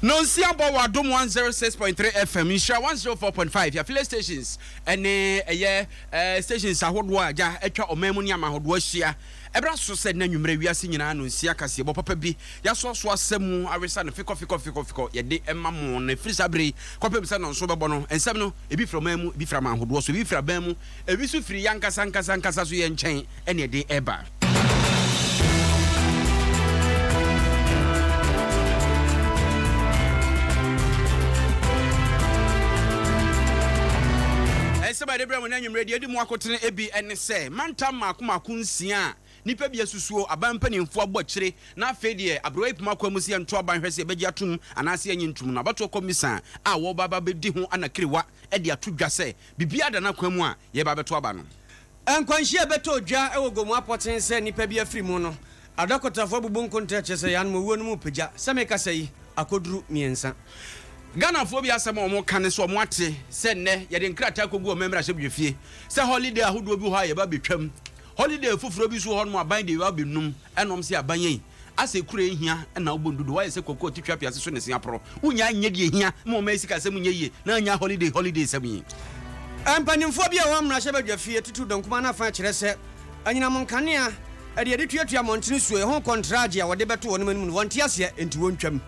Nonsia bɔ wɔ Adom 106.3 FM, Nhyira 104.5, yɛ affiliate stations ne ɛyɛ eh, stations ahodoɔ a agya atwa ɔman mu ne ama ahodoɔ ahyia. Ɛberɛ aso sɛ na nwummerɛ wiase nyinaa nonsia kaseɛbɔ papa bi yɛasoasoa asɛm mu awesa no fikɔ fikɔ fikɔ fikɔ yɛde ma mo na ɛfiri saa berɛ yi kɔpem sɛ nonso bɛbɔ no nsɛm no ebi firi ɔman mu ebi firi ama ahodoɔ so ebi firi aban mu ebi nso firi yɛn ankasa ankasa ankasa so yɛn nkyɛn ɛne ɛde ɛba. Nsɛm a yɛde brɛ mo nnɛ anwummerɛ deɛ ɛdi mu akotene bi ne sɛ, mantam mmaako mmaako nsia a nnipa bi asusuo, aban mpanimfoɔ abɔ akyire, na afei deɛ aberewa yi poma kwan mu sɛ yɛnto aban hwɛ sɛ yɛbɛgye atom anaasɛ yɛnnye ntom no, abatoɔ kɔmisa a wɔreba aba abɛdi ho anakirewa de ato dwa sɛ biribiara da n'akwan mu a yɛreba abɛto aba no. Nkwanhyia a ɛbɛtɔɔ dwa wɔ Gomoa pɔtee sɛ nnipa bi afiri mu no, adɔkotafo abubu nkontaa kyerɛ sɛ yɛanom owuo no mu repagya, sɛ mekasa yi, akɔduru mmiɛnsa. Ghanafoɔ bi asɛm a wɔka ne sɛ wɔate sɛ nnɛ yɛde nkrataa kɔgu ɔman mmarahyɛbdwafie sɛ holiday ahodoɔ bi wɔ hɔ a yɛba bɛtwam, holiday foforɔ bi nso wɔ hɔnom a aban deɛ yɛba bɛnum, ɛna wɔn se aban ei Asɛ kura ehia na wobɔ ndudu wayɛ sɛ kwaku a ɔte twa apiase so ne se aporɔ wonyaa nyɛ deɛ ehia ma ɔman sikasɛm nyɛ yie na anya holiday holiday sɛm yi. Mpanimfoɔ bi a wɔwɔ mmarahyɛbadwafie tutu Donkuma no afa kyerɛ sɛ anyinam nkanea de yɛde tuatua mmɔntene suo ɛho kɔntragye a wɔde bɛto wɔnom anim no wɔnte aseɛ enti wɔntwam.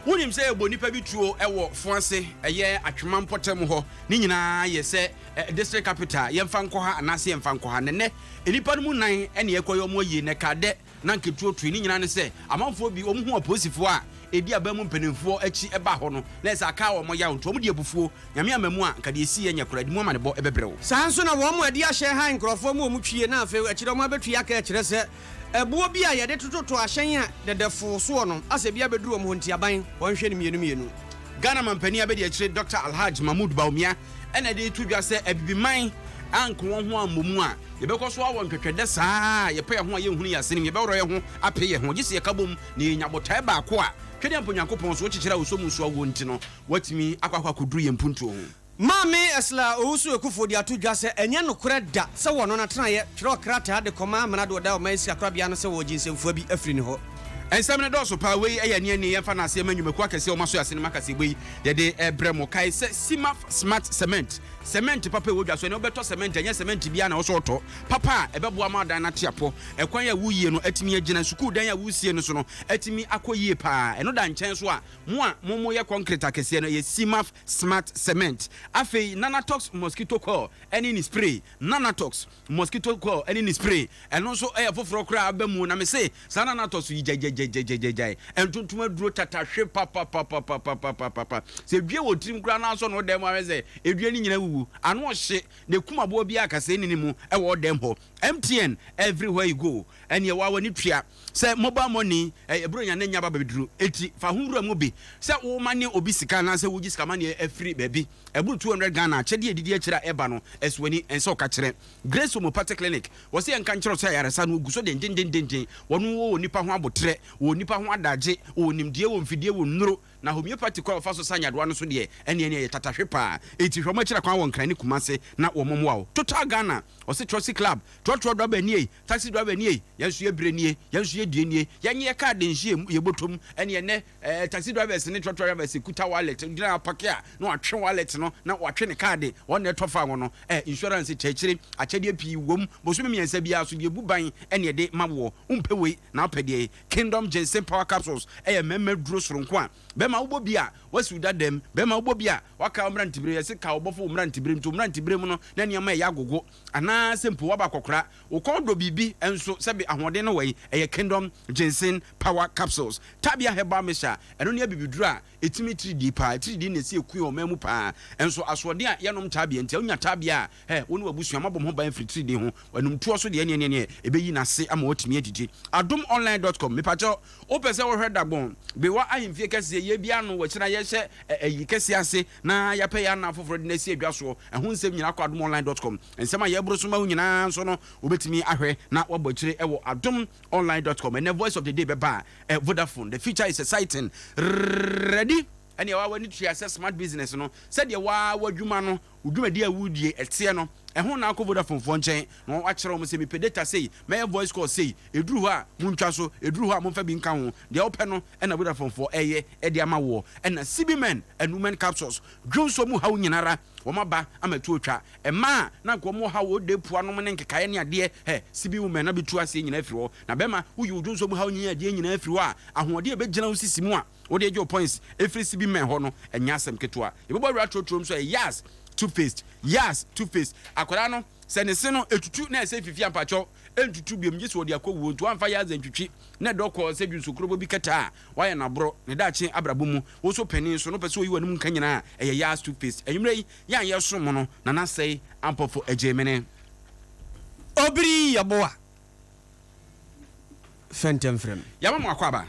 Wonim sɛ yɛbɔ nnipa bi tuo wɔ Foase ɛyɛ Atwema mpɔtam hɔ ne nyinaa yɛ sɛ district capital yɛmfa nkɔ ha anaasɛ yɛmfa nkɔ ha na nnɛ nnipa no mu nan na yɛkɔyɛ wɔn ayie na ɛkaa dɛ na anka etuo toe. Ne nyinaa ne sɛ, amanfoɔ bi, wɔhuu apolisifoɔ a ɛdi aban mu mpanimfoɔ akyi baa hɔ no, na ɛsɛ aka wɔn yaw, nti wɔde abufuo, Nyame amma mu a, anka deɛ ɛsiiɛ nyɛ koraa, ɛde mu amanebɔ bɛbrɛ wo. Saa nso na wɔn a ɛde ahyɛn han nkurɔfoɔ ma wɔn twie na afei akyire wɔn abɛtwi aka kyerɛ sɛ ɛboɔ bi a yɛde tototo ahyɛn a dɛdɛfoo soɔ no asɛ bi abɛduru wɔn hɔ nti aban wɔnhwɛ no mmienu mmienu. Ghana Manpanin Abadiakyire Dɔkta Alhaj Mahmood Bawumia na ɛde reto dwa sɛ Abibiman anka wɔn ho ammɔ mu a, yɛbɛkɔ so awɔ ntwɛtwɛdɛ saa ara a yɛpɛ yɛn ho a yɛnhunu yɛn asenem, yɛbɛworɔ yɛn ho ape yɛn ho, gye sɛ yɛka bom na yɛnya botae baako a Twedeɛ mpo Nyankopɔn so wokyekyere a wosɔ mu nso awoɔ nti no, woatumi akɔ akɔ akɔduru yɛn mpuntuo ho. Maame Esla Owusu-Ekufo de ato dwa sɛ ɛnyɛ nokorɛ da sɛ wɔno n'atenaeɛ twerɛɛ krataa de kɔmaa Amrado ɔda ɔman sikakorabea no sɛ wɔregye nsɛmfua bi afiri ne hɔ. Nsɛm no dɔɔso paa, wei yɛ aniani, yɛmfa no aseɛ ma nnwumakuo akɛseɛ a wɔaso ase no ma kaseɛbɔ yi yɛde rebrɛ mo. Kae sɛ Cimaf Smart Cement, cement papa a ɛwɔ dwa so, ɛnnɛ wobɛtɔ cement a ɛnyɛ cement biara na ɛwɔ sɛ wotɔ, papa a ɛbɛboa ma adan no ate apɔ, ɛkwan a woreyie no atumi agyina, sukuu dan a woresie no so no atumi akɔ yie paa. Ɛno da nkyɛn nso a, mo a mo moyɛ concrete akɛseɛ no, ɛyɛ Cimaf Smart Cement. Afei Nanatox Mosquito Coil ne ne spray, Nanatox. Mosquito coil ne ne spray, ɛno nso yɛ foforɔ koraa aba mu na mese saa na na atɔ so yi gyagyagyagyagyae ntontom aduro tatahwe papapapapapapapa sɛ due wɔ tirim koraa na asɔ no ɔdan mu ahwɛ sɛ edue no nyina wuwu ano ɔhye na ekum aboa bi a kasɛɛ nni ne mu ɛwɔ ɔdan hɔ MTN everywhere you go ɛneɛ waa w'ani tua sɛ mobile money ɛyɛ buronya na nya ba bɛduru eti fa ho wura mu bi sɛ woma ne obi sika anaasɛ wogye sika ma ne afiri baabi Ɛboro 200 Ghana akyɛdeɛ a ɛdidi akyire a ɛba no, ɛso ani, ɛnsɛ ɔka kyerɛ. Grace Homeopathic Clinic, wɔse yɛnka nkyerɛ wo sɛ ayaresa no wɔgu so dendendenden. Wɔn wɔ onipa ho aboterɛ, wɔ onipa ho adagye, wɔ nimdeɛ, wɔ mfidie, wɔ nnuro. Na homeopathy kwan a wɔfa so sa nyadewa no nso deɛ, ɛneɛ ɛneɛ ɛyɛ tatahwe paa. Enti hwɛ wɔn akyiri akwan wɔ Nkran ne Kumase na wɔn mmoa wo. Total Ghana, wɔse Troxy Club, trɔtrɔ driver nie, taxi driver nie, yɛn nso yɛ berɛ nie, yɛn nso yɛ deɛ nie, yɛnyɛ yɛ card nhyɛ yɛ bɔtɔm, ɛneɛ ɛnnɛ Eh taxi drivers ne trɔtrɔ drivers kuta wallet gyina apake a na watwe wallet no na watwe ne kaade wɔn na ɛtɔ fa wɔn no eh insurance kyerɛkyerɛ akyɛdeɛ pii wom bosome mmiɛnsa biara so deɛ ebu ban ɛne ɛde ma woɔ wompɛ wei na wopɛ deɛ Kingdom Ginseng Power Capsules ɛyɛ mmarima duro soronko a bɛrima wobɔ bi a wasiw dada mu bɛrima wobɔ bi a waka wo mmerantebere yɛse ka wo bɔfo wo mmerantebere nti wo mmerantebere mu no na nneɛma ɛyɛ agogo anaa sɛ mpo waba akɔkora Wo kɔn dɔ biribi nso sɛbe ahoɔden no wɔ yi, ɛyɛ Kingdom Ginseng Power Capsules. Tabia Herbal Mixture, ɛno ne abibiduro a ɛtumi tiridii paa. Tiridii na ɛsi ɛku yɛn ɔman mu paa. Nso asoɔden a yɛnom Tabia nti, wonya Tabia a, hɛ, wo ne w'abusua moabɔ mo ho ban afiri tiridii ho. Anumtoɔ so deɛ ɛneɛ neɛ ɛbɛyi n'ase ama woatumi adidi. Adomonline dot com, Mepakyɛw, wopɛ sɛ wohwɛ Dagbon, Bewa ahemfie kɛseɛ, yɛ bi ano, wakyina yɛhyɛ ayi kɛseɛ ase na yɛapɛ yɛn anan foforɔ de no asi adwa soɔ. Ɛho nsɛm nyinaa kɔ adomonline dot com. Nsɛm a yɛreboro so ma wo nyinaa nso no, wobɛtumi ahwɛ na woabɔ akyire wɔ adomonline dot com. Ɛnnɛ Voice of the Day bɛba a, Vodafone, the future is exciting. Ready? Ɛnneɛ waa w'ani tua sɛ smart business no, sɛdeɛ waa w'adwuma no, wo dwumadie a woredie ɛteɛ no, Ɛho na akɔ Vodafone foɔ nkyɛn na wakyerɛ wɔn sɛ mepɛ data sei, mɛyɛ voice call sei, ɛduru hɔ a montwa so, ɛduru hɔ a momfa bi nka ho. Deɛ wopɛ no na Vodafone foɔ ɛyɛ de ama woɔ. Ɛna CB Men and Women Capsules, dwonsɔ mu haw nyinara wɔn aba ama ɛto atwa. Mmaa a na anka wɔn wɔ haw wɔ depua nom ne nkekaeɛ ne adeɛ, hɛ, CB Women abɛtu aseɛ nyinaa afiri hɔ. Na bɛrima, woyi wo dwonsɔ mu haw nyinaa adeɛ nyinaa firi hɔ a, ahoɔden a ɛbɛgyina wo sisi mu a wode regye wo points ɛfiri CB Men hɔ no, ɛnyɛ asɛm ketewa. Yɛbɛbɔ awura torotoro nso ɛyɛ Yaz toothpaste, Yaz toothpaste. Akwadaa no, sɛ ne se no ɛtutu na ɛsɛ fifi a, mpakyɛw, ɛntutu biom gye sɛ ɔde akɔ wuo. Nti woamfa Yaz antwitwi na ɛdɔ kɔɔ sɛ dwonsokrobo bi kɛtɛ a, woayɛ no aborɔ. Ne daakye abrabɔ mu, wo nso panin nso no wopɛ sɛ oyi w'anom nka nyinaa a, ɛyɛ Yaz toothpaste. Anwummerɛ yi, yɛn a yɛresom mo no, Nana Sɛe Ampɔfo Agyemene. Obiri Yeboah Fɛntɛm frɛ me. Yɛama mo akwaaba.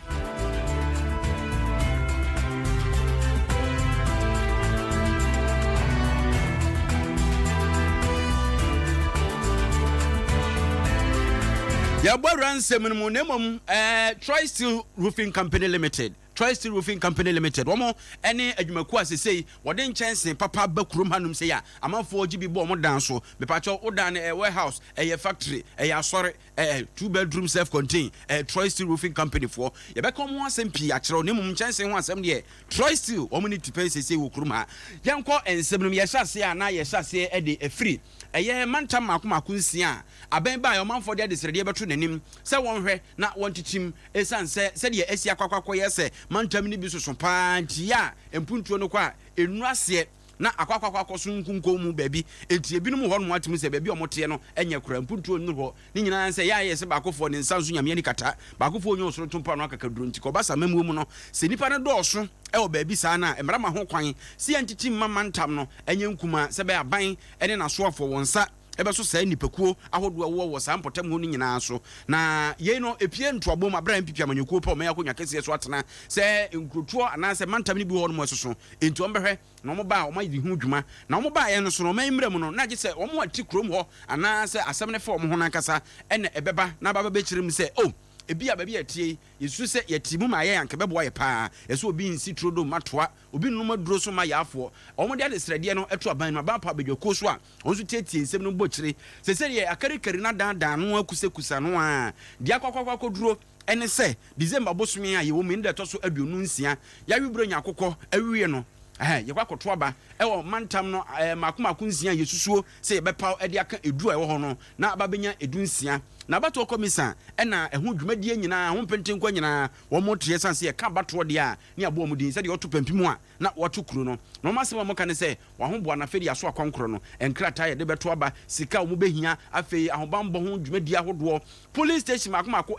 Yɛbɔ awura nsɛm no mu na mmom eh, Troy Steel Roofing Company Limited, Troy Steel Roofing Company Limited, wɔn ne adwumakuo a sesei wɔde nkyɛnse papa ba kurom hanom sei a amanfoɔ gye bi bɔ wɔn dan so. Mepakyɛw, wo dan no ɛyɛ warehouse, ɛyɛ factory, ɛyɛ asɔre, Ɛɛ two bedroom self contain ɛɛ Troy Steel Roofing Company foɔ yɛbɛka wɔn ho asɛm pii akyerɛ wo na mmom nkyɛnsee ho asɛm deɛ Troy Steel wɔn ne tipɛn seesei wɔ kurom ha. Yɛnkɔ nsɛm no mu yɛhyɛ aseɛ a na yɛhyɛ aseɛ de afiri ɛyɛ mantam mmaako mmaako nsia a abɛn baeɛ ɔmanfoɔ de adesrɛdeɛ bɛto n'anim sɛ wɔnhwɛ na wɔnkyekyem ɛsiane sɛ sɛdeɛ asi akɔ akɔ akɔyɛ sɛ mantam no bi soso paa nti yɛ a mpuntuo no kɔ a ɛnnuru aseɛ na akɔ akɔ akɔ akɔso nkunkun mu baabi. Enti ebinom wɔ hɔnom a tumi sɛ baabi a wɔteɛ no nyɛ koraa, mpuntuo nnuru hɔ. Ne nyinaa ne sɛ, yɛ a yɛyɛ sɛ baakofoɔ, ne nsa nso Nyame ani kata. Baakofoɔ nnya ɔsoro ntompo ano akakaduro. Nti kɔba saa amammuo mu no, sɛ nnipa no dɔɔso wɔ baabi saa no a, mmara ma ho kwan sɛ yɛnkyekye mma mantam no nyɛ nkumaa sɛ ɛbɛyɛ aban ne n'asoafoɔ wɔn nsa bɛso saa nnipakuo ahodoɔ a ɛwowɔ wɔ saa mpɔtam hɔ no nyinaa so. Na yei no, ɛpue ntoabom berɛ a NPP amanyɔkuo pɛ ɔman akonnwa kɛseɛ so atena sɛ nkurotoɔ anaasɛ mantam no bi wɔ hɔnom a ɛsoso enti wɔbɛhwɛ na wɔn ba a wɔayɛ ho dwuma. Na wɔn baeɛ no so no, ɔman yi mmara mu no, na gye sɛ wɔn a ɛte kurom hɔ anaasɛ asɛm no fa wɔn ho no ankasa na ɛbɛba na aba abɛkyerɛ mu sɛ, Oh, ebia baabi a yɛteɛ yi, yɛsusu sɛ yɛte mu ma yɛn a, anka ɛbɛboa yɛn paa. Ɛsɛ sɛ obi nsi turodoo mma toa, obi nnom aduro so mma yaafoɔ. Wɔde adesrɛdeɛ no to aban no mu, aban pa abadwakuo so a wɔn nso tietie nsɛm no bɔ kyire. Seesei deɛ akarikari no adaadaa no akusakusa no ara, deɛ akɔ akɔ akɔduro ne sɛ December bosome a yɛwɔ mu yi ne da ɛtɔ so 26, yɛawe Buronya akokɔ awie no, ɛhɛ, yɛkɔ akɔto aba wɔ mantam no mmaako mmaako nsia a yɛsusuo sɛ yɛbɛpaw de aka edu a ɛwɔ hɔ no, na aba bɛnya 16. Na abatoɔ kɔmisa na ɛho dwumadie nyinaa, ho mpentenkwa nyinaa, wɔteɛ sane sɛ yɛka abatoɔ deɛ a ne yɛabɔ wɔn din sɛdeɛ wɔto pampim a na wɔto kuro no. Na wɔn asɛm a wɔka ne sɛ, Wɔahoboa no afei de aso akɔnkorɔ no, nkrataa a yɛde bɛto aba, sika a wɔbɛhia, afei ahobammɔ ho dwumadie ahodoɔ. Polling station mmaako mmaako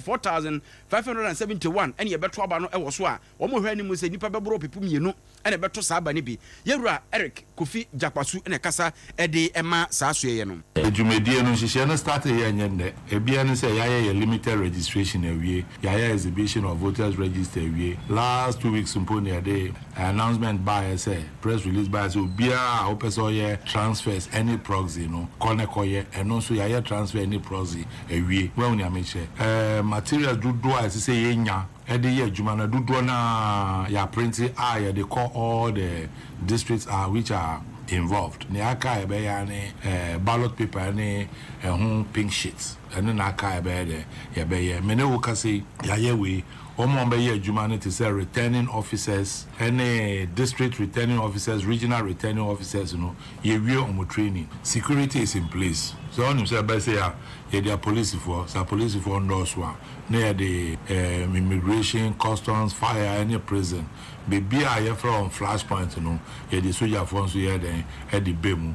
4571, 4,571, na yɛbɛto aba no wɔ so a wɔhwɛ anim sɛ nnipa bɛboro ɔpepe mmienu na ɛbɛto saa aba no bi. Yɛwura Eric Kofi Gyakwasu na ɛkasa de ma saa asoɛeɛ no. Dwumadie no nhyehyɛɛ no startee yɛ nyɛ nnɛ. Ebia ne sɛ yɛayɛ yɛ limited registration awie, yɛayɛ exhibition of voters register awie. Last 2 weeks mpo na yɛde announcement baeɛ sɛ, press release baeɛ sɛ obiara a wopɛ sɛ ɔyɛ transfers ɛne proxy no, kɔ na kɔyɛ. Ɛno nso yɛayɛ transfer ne proxy awie. Woahu nea mekyerɛ? Ɛɛ materials dodoɔ a ɛsɛ sɛ yɛnya de yɛ adwuma no, dodoɔ no ara yɛaprinte a yɛde kɔ all the districts are which are involved. Nea aka a yɛbɛyɛ ara ne ɛɛ ballot paper ne ɛho pink sheets. Ɛno na aka a yɛbɛyɛ dɛ yɛbɛyɛ. Me ne wo kasa yi, yɛayɛ wei. Wɔn a wɔbɛyɛ adwuma no te sɛ returning officers ne district returning officers, regional returning officers no, yɛawie wɔn training. Security is in place. Sɛ wonim sɛ ɛbɛyɛ sei a, yɛde apolisifoɔ, sɛ apolisifoɔ nnɔɔso a, na yɛde ɛɛm immigration, customs, fire ne prison. Baabi a yɛfrɛ wɔn flash point no, yɛde sogyafoɔ nso yɛ dɛn de ba mu.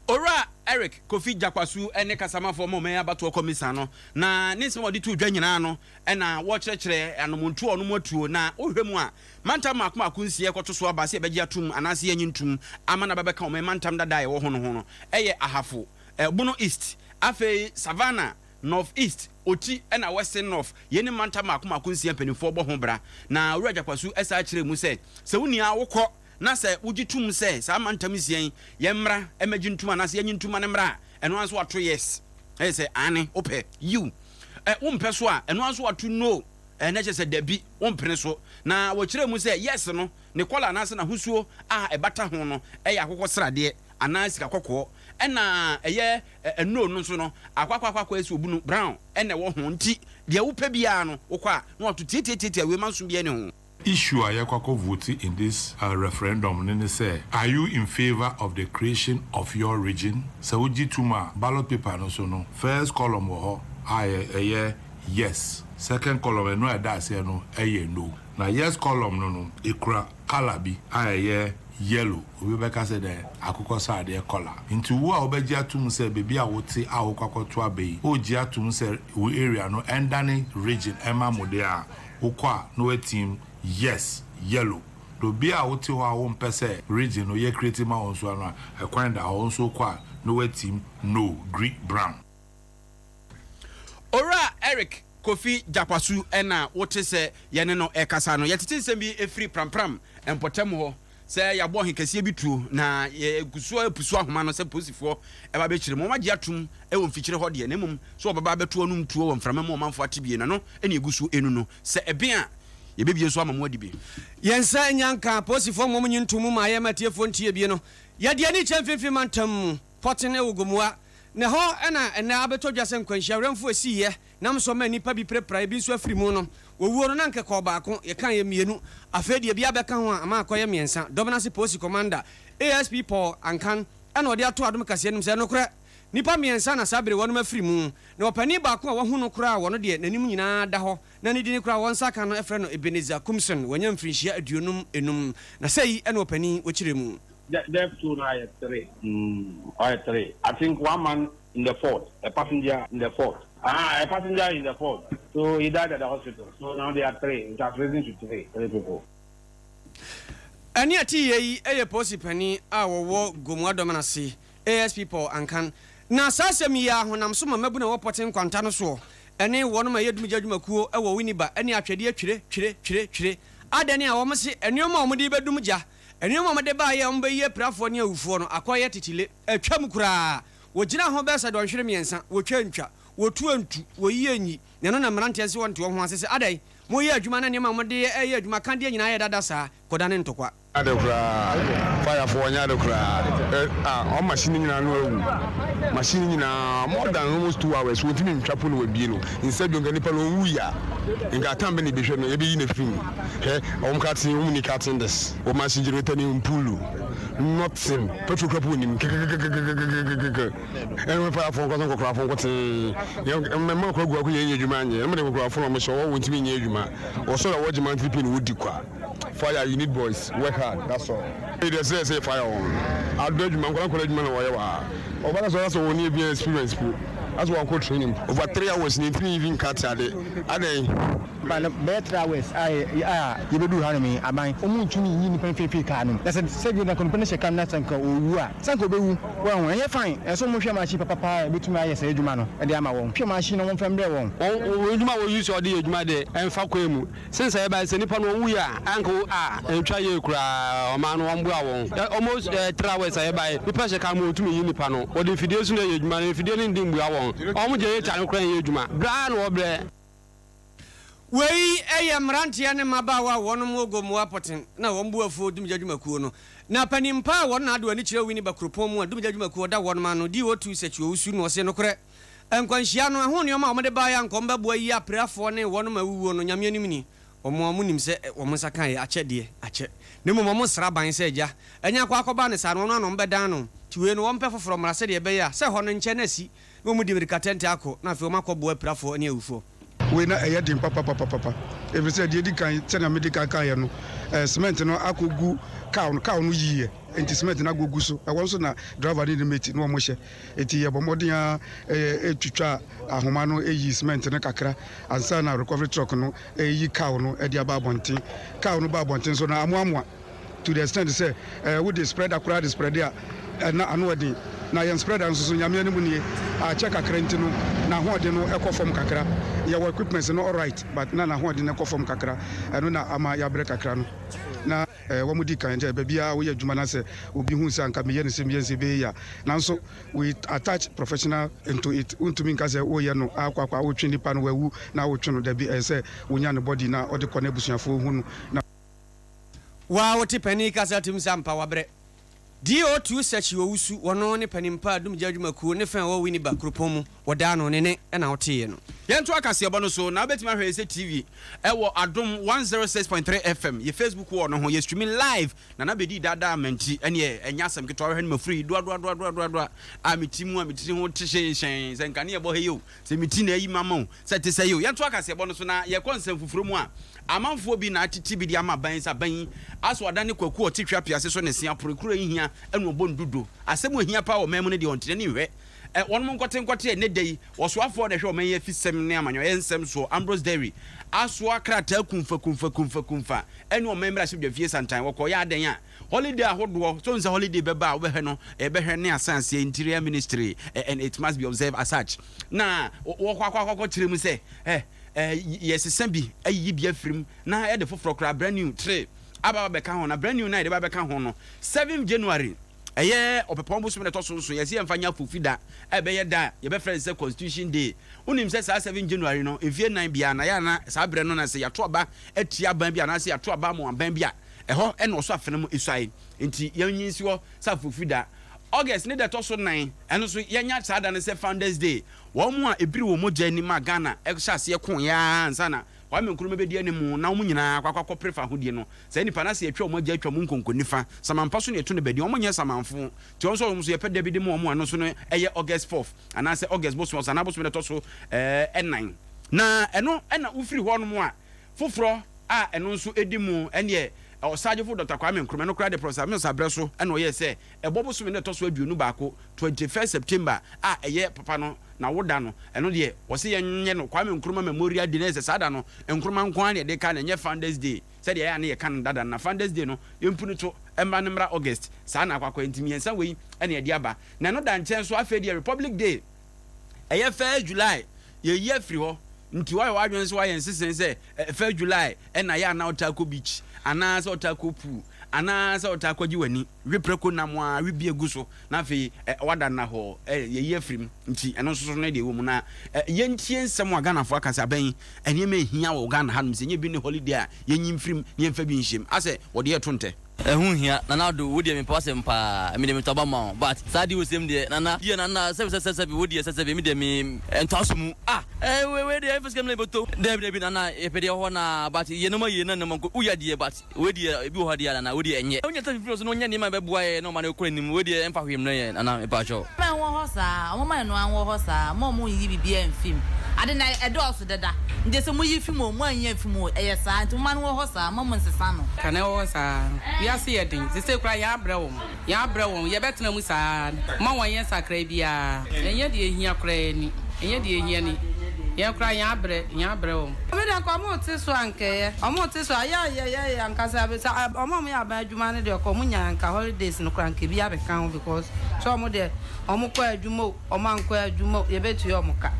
Owura Eric Kofi Gyakwasu ne kasamafoɔ ma ɔman yi abatoɔ kɔmisa no, na ne nsɛm a ɔde too dwa nyinaa no na wɔkyerɛkyerɛ anomontuo a ɔnom atuo, na wohwɛ mu a mantam mmaako mmaako nsia ɛkɔto so aba sɛ yɛbɛgye atom anaasɛ yɛnnye ntom ama no aba bɛka ɔman mantam dada a ɛwɔ ho no ho no yɛ Ahafo, Bono East, afei Savannah, North East, Oti na Western North. Yei ne mantam mmaako mmaako nsia mpanimfoɔ bɔ ho bra. Na Owura Gyakwasu san kyerɛɛ mu sɛ, sɛ wo nua wokɔ na sɛ wogye tom sɛ saa mantam nsia yi yɛmmra mmɛgye ntom anaasɛ yɛnye ntom ma no mmra a, ɛno ara nso wato yes, ɛyɛ sɛ aane, wopɛ, yiw. Ɛ, wompɛ so a, ɛno ara nso wato no, ɛ, na kyerɛ sɛ dabi, wompene so. Na wɔkyerɛɛ mu sɛ yes no. ne kɔla anaasɛ n'ahosuo a ɛbata ho no yɛ akokɔ sradeɛ anaa sika kɔkɔɔ, ɛna ɛyɛ nnuro no nso no akɔ akɔ akɔ akɔ ɛsɛ obunu, brown, ɛna ɛwɔ ho nti deɛ wopɛ biara no wokɔ a na wato tiatiatiatia wei manso biara nni ho. Issue a yɛkɔ akɔ vote in this referendum no ne sɛ, are you in favour of the creation of your region? Sɛ wogye tom a, ballot paper no so no, first column wɔ hɔ a ɛyɛ yes, second column, ɛno a ɛda aseɛ no yɛ no. Na yes column no no, ekura colour bi a ɛyɛ yellow, obi bɛka sɛ dɛn, akokɔsradeɛ colour. Nti wo a wobɛgye atom sɛ baabi a wote a wokɔ akɔto aba yi, woregye atom sɛ wo area no ɛndane region ɛma mo deɛ a, Wokɔ a na woateam yes, yellow. Na obi a wote hɔ a wompɛ sɛ region no yɛ create ma wo nso ano a, ɛkwan da hɔ, wo nso wokɔ a na woateam no, green, brown. Owura Eric Kofi Gyakwasu na wote sɛ yɛne no rekasa no. Yɛtete nsɛm bi firi Prampram mpɔtam hɔ sɛ yɛabɔ ɔhenkɛseɛ bi tuo na yɛgu so repusu ahoma no sɛ polisifoɔ ba bɛkyere mu. Wɔagye atom wɔ mfikyire hɔ deɛ, na mmom sɛ wɔbɛba abɛto anom tuo wɔ mframa mu ɔmanfoɔ ate bie no, ɛno na ɛgu so renu no. Sɛ ɛben a, yɛbɛbie nso ama mo adi bi. Yɛn nsa anya nka apolisifoɔ mmom nyi nto mu ma yɛmma atiefoɔ ntie bie no. Yɛde ani kyerɛ mfimfini mantam mu, Pɔten wɔ Gomoa, na ɛhɔ na ɛnnɛ abɛtɔ dwa sɛ nkwanhyia werɛmfoɔ esiiɛ nam so ma nnipa bi pirapiraeɛ, bi nso afiri mu no. Wɔwuo no na anka ɛkɔɔ baako, yɛkaeɛ mmienu, afei deɛ bi abɛka ho a ama akɔyɛ mmiɛnsa. Dɔm no ase Polisi Kɔmanda, ASP Paul Ankan na ɔde ato Adom Kaseɛ anim sɛ, Nokorɛ, nnipa mmiɛnsa na saa bere wɔnom afiri mu, na ɔpanin baako a wɔahu no koraa a wɔno deɛ n'anim nyinaa da hɔ na ne dini koraa wɔn nsa ka no frɛ no Ebenezer Kumson, wanya mfirinhyia 55, na sɛi na ɔpanin wɔkyerɛ mu. Death toll no ayɛ three, ayɛ three, I think one man in the Ford, a passenger in the Ford, ah, a passenger in the Ford, so he died at the hospital, so now they are three, it has risen to three, three people. Ɛnne a ɛte yie yi yɛ polisi panin a wɔwɔ Gomoa Dɔmen ase, ASP Paul Ankan. Na saa asɛm yi ara honam so ma mmabunu a ɛwɔ Pɔten Nkwanta no soɔ ne wɔnom a ɛyɛ dumgya adwumakuo wɔ Winneba ne atwɛdeɛ twire, twire, twire, twire. Adɛn a wɔn se nnoɔma a wɔde rebɛdum gya, nnoɔma a wɔde baeɛ a wɔbɛyi apirafoɔ ne awufoɔ no akɔyɛ tetile, atwam koraa. Wɔgyina ho bɛyɛ sɛ dɔnhwere mmiɛnsa, wɔtwa ntwa, wɔtu ntu, wɔyi nyi. Na ɛno na mmeranteɛ nso wɔnte wɔn ho ase sɛ adɛn moreyɛ adwuma na nneɛma a mode reyɛ adwuma ka deɛ nyinaa ayɛ dada saa, kɔdane ntɔkwa. Ade koraa fire foɔ ɔnyɛ ade koraa ɛ ah wɔn machine nyinaa no awu machine nyinaa more than almost 2 hours wɔntumi ntwa po na wɔabie no nsa bio nka nipa no ɔnwu ya nka atam bɛ na ebɛhwɛ no yɛbɛyi no afiri mu hɛ wɔn cutting wɔn ni cutting this wɔn machine generator ni mpulu nothing petrol kura po nim kɛkɛkɛkɛkɛkɛkɛkɛ ɛna wɔn fire foɔ nkɔsɔ nkɔkora foɔ nkɔtee mmɛma nkɔkora gu akɔ yɛn nyɛ adwuma anyɛ ɛna wɔn de nkɔkora foɔ na wɔn hyɛ wɔn wɔntumi nyɛ adwuma wɔsɔrɔ a wɔgye monthly pay na wɔdi kwa. Fire you need boys work hard that's all. Eyi deɛ sɛ sɛ fire wɔn adɔ adwuma nkɔla nkɔla adwuma na wɔyɛ wɔ ha ɔba ka sɛ ɔsɛ wɔn ni ebi experience po asɛ wɔn akɔ training over 3 hours na ntumi even cut ade adɛn. Ba no bɛyɛ 3 hours a a yɛbɛduu hanom yi, aban, wɔn ntumi nyi nnipa no mfiri car no mu. Na sɛ sɛdeɛ na nka nipa no hyɛ car no mu na sɛ nka ɔrewu a, sɛ anka ɔbɛwu. Wahu? Ɛnyɛ fine. Ɛsɛ sɛ wɔhwɛ machine papa paa a ɛbɛtumi ayɛ saa adwuma no de ama wɔn. Hwɛ machine na wɔmfa mbrɛ wɔn. Wɔn adwuma a wɔ use a wɔde yɛ adwuma deɛ ɛmfa kwan mu. Since a yɛbae sɛ nipa no ɔwui a anka wo a ɛntwa yie koraa ɔman no wɔn boa wɔn almost 3 hours a yɛbae nipa hyɛ car mu wɔntumi nyi nipa no wɔde mfidie so na ɛyɛ adwuma no mfidie no ndi mbua wɔn wɔn generator no koraa nyɛ adwuma brɛ ara na wɔbrɛ. Wei yɛ mmeranteɛ ne mmabaawa a wɔnom wɔ Gomoa Pɔten na wɔn boafuo Dumgya dwumakuo no. Na panin pa a wɔn na ado ani kyerɛ Winneba kuropɔn mu a Dumgya dwumakuo da wɔnom ano, DO2 Sekyue Owusu na ɔse nokorɛ Nkwanhyia no, ɛho nneɛma a wɔde baeɛ a anka wɔbɛboa ayi apirafoɔ ne wɔnom a awuwuo no, Nyame anim ni, wɔn a wɔnim sɛ wɔn nsa kaeɛ akyɛ deɛ, akyɛ. Na mmom wɔsra ban sɛ, Agya, ɛnyɛ akɔ akɔba no saa no, wɔn ara na wɔbɛdan no. Nti wei no, wɔmpɛ foforɔ mmra sɛdeɛ ɛbɛyɛ a, sɛ hɔ no nkyɛ na asi, na wɔdi mmirika tɛntɛ akɔ, na afei wɔakɔboa apirafoɔ ne awufoɔ. Wei na ɛyɛ den papapapapa ɛfiri sɛ deɛ ɛdi kan sɛnea medi kan kaeɛ no, cement no akɔgu car no, car no yiiɛ nti cement no akɔgu so, ɛhɔ nso na driver ne ne mate na wɔhyɛ. Enti yɛbɔ mmɔden ara twitwa ahoma no yi cement no kakra ansa na recovery truck no reyi cow no de aba abɔnten. Cow no ba abɔnten nso no, amoamoa to the extent sɛ wode spreader koraa de spread a, na ano yɛ den. Na yɛn spreader nso so, Nyame anim nie, akyɛ kakra nti no, n'ahoɔden no kɔ fam kakra. Yɛwɔ equipments no alright, but na n'ahoɔden no kɔ fam kakra. Ɛno na ama yɛabrɛ kakra no. Na. Wɔdi kan sɛ baabiara a woyɛ adwuma na sɛ obi hu sɛ anka meyɛ no sei meyɛ no sei ɛbɛyɛ yie a, nanso we attach professional into it. Wontumi nka sɛ woyɛ no ara kwa kwa, wotwe nipa no wawu na wotwe no, dabi, ɛyɛ sɛ wonya ne body na ɔde kɔ na abusuafoɔ hu no na. Wo a wote panin kasa tim sɛ ampa wabrɛ. DO2 Search Owusu, wɔno ne panin pa Adumgya adwumakuo ne fɛn a ɛwɔ Winneba kuropɔn mu, wɔdaa no ne ne na woteeɛ no. Yɛntoa kaseɛbɔ no so, na wobɛtumi ahwɛ yɛn sɛ TV wɔ Adom 106.3 FM, yɛ Facebook wall no ho, yɛ streaming live, Nana bɛdii daadaa ma nti ɛneɛ ɛnyɛ asɛm ketewa, wohwɛ no mafiri yi doadoadoadoadoa a me ti mu a me tiri ho te hyɛnhyɛn sɛ nkanea bɔ ha yi o, sɛ me ti na ayi mama o, sɛ ɛte sɛ yi o. Yɛntoa kaseɛbɔ no so na yɛkɔ nsɛm foforɔ mu a, amanfoɔ bi na atete bi de ama aban yi sɛ aban yi aso adane kwaku a ɔte twa apiase so ne se apore kuro yi hia ɛna ɔbɔ ndudo. Asɛm a ɛhia paa wɔ ɔman mu no deɛ ɔnte n'ani nhwɛ. Ɛ, wɔnom nkɔte nkɔte ɛnnɛ da yi, ɔsoafoɔ na ɛhwɛ ɔman yi afisɛm ne amanyɔyɛ nsɛm soɔ, Ambrose Dery, asoa krataa kumfa kumfa kumfa kumfa ɛne ɔman mmarahyɛbdwafie santan. Wɔkɔɔyɛ adɛn a? Holiday ahodoɔ, so wohu sɛ holiday bɛba a wobɛhwɛ no, ɛbɛhwɛ ne asan aseɛ, Interior Ministry, and it must be observed as such. Na wɔkɔ akɔ akɔ kyerɛ mu sɛ, ɛ, ɛ, yɛsesa bi, ayiyi bi afiri mu, na yɛde foforɔ koraa, brand new, tre, aba abɛka ho. Na brand new no a yɛde ba abɛka ho no, 7 January, Ɛyɛ Ɔpɛpɔn bosome na ɛtɔ so nson, yɛse yɛmfa nyɛ afofi da a ɛbɛyɛ da a yɛbɛfrɛ no sɛ Constitution Day. Wonim sɛ saa 7 January no, mfeɛ nnan biara na yɛ a na saa berɛ no na sɛ yɛato aba atia aban bi anaasɛ yɛato aba ama aban bi a, ɛhɔ na ɔsɔ afena mu suae. Nti yɛnyi nsi hɔ sɛ afofi da. August ne da ɛtɔ so nnan, ɛno nso yɛanya saa da no sɛ Founders Day. Wɔn a ɛbiri wɔn mogya anim a Ghana hyɛ aseɛ koeɛ ara ansa na Kwame Nkrumah bɛdi anim na wɔn nyinaa akɔ akɔpere fahodie no, saa nnipa no ase atwa wɔn agya atwa wɔn nkonko nifa, samanpa so na yɛto no bɛdin, wɔn nyɛ samanfo, nti wɔn nso wɔn nso yɛpɛ da bi de ma wɔn a ɛno nso no ɛyɛ August fourth anaasɛ August bosome Ɔsanaa bosome na ɛtɔ so ɛnan. Na ɛno na wofiri hɔ nom a foforɔ a ɛno nso ɛdi mu ɛneɛ Ɔsagyefo Dɔkta Kwame Nkrumah, ɛno koraa deɛ Professor Mills abrɛ so na ɔyɛɛ sɛ ɛbɔ bosome no ɛtɔ so 21, 21st September a ɛyɛ papa no n'awoda no, ɛno deɛ wɔse yɛnyɛ no Kwame Nkrumah Memorial Day, na ɛsɛ saa da no Nkrumah nko ara na yɛde ka no, ɛnyɛ Founders Day sɛdeɛ ɛyɛ a na yɛka no dada no, na Founders Day no yɛmpu no to mmra no mmra August, saa na akɔ akɔyɛ, nti mmiɛnsa wei na yɛde aba. Na ɛno da nkyɛn nso afei deɛ Republic Day, ɛyɛ first July, yɛyi afiri hɔ, nti woayɛ w'adwene sɛ woayɛ nsesɛe sɛ first July ɛna yɛ a na wotaa kɔ beach, anaa sɛ wotaa kɔ pool, anaa sɛ wotaa kɔgye w'ani. We prako nam a, we bi agu so, na afei wada nna hɔ. Yɛyi afiri mu. Nti ɛno nso so no deɛ ɛwɔ mu. Na yɛntie nsɛm a Ghanafoɔ aka sɛ abɛn nneɛma ɛhia wɔ Ghana hanom sɛ ɛnyɛ bi ne holiday a yɛnyi mfiri mu na yɛmfa bi nhyɛ mu. Asɛ wɔde yɛto ntɛ. Ɛho nhia Nana Addo wo deɛ mepɛ w'asɛm paa me deɛ metɔ aba ma wo but saa deɛ wosɛm deɛ Nana deɛ Nana sɛbi sɛbi sɛbi wo deɛ sɛbi sɛbi me deɛ me ɛntɔ aso mu ah ɛɛ wei wei deɛ ɛmfa sika mi na ɛbɛtɔ daabi daabi Nana yɛpɛ deɛ ɛwɔ hɔ naa but yɛ nneɛma yie na nneɛma nkɔ woyɛ deɛ but Wei deɛ ebi wɔ hɔ deɛ a nana wei deɛ ɛnyɛ. Wonya sɛ fifiri so na wonya nneɛma a ɛbɛboa yɛn na ɔma no kɔ anim wei deɛ ɛmfa hwee mmrɛ yɛn nana mepakyɛw. Mma ɛnwɔ hɔ saa, wɔmma ɛno ara nwɔ hɔ saa, mma wɔn nyi biribiara mfi mu. Ade no ɛdɔɔso dada, nti sɛ moyi fi mu o, moanyi amfi mu o, ɛyɛ saa, nti momma no nwɔ hɔ saa, mma monnsesa no. Ka na ɛwɔ hɔ saa. Wiase yɛ den. Sesei koraa yɛn abrɛ wɔn. Yɛn abrɛ wɔn. Yɛbɛtena mu saa. Mma wɔn nyɛ nsakrae biara. Ɛnyɛ deɛ ɛhia koraa ni. Ɛnyɛ deɛ ɛhia ni. Yɛn koraa yɛn abrɛ. Yɛn abrɛ wɔn. Me deɛ nka ɔmo te so a nka ɛyɛ. Ɔmo te so a yɛ a yɛ yɛ yɛ ankasa sɛ ɔmo a ɔmo yɛ aban adwuma no deɛ ɔka ɔmo nya nka holidays no koraa nka ebi abɛka ho because sɛ ɔmo deɛ ɔmo kɔ adwuma o ɔmo ankɔ adwuma o yɛbɛtua ɔmo ka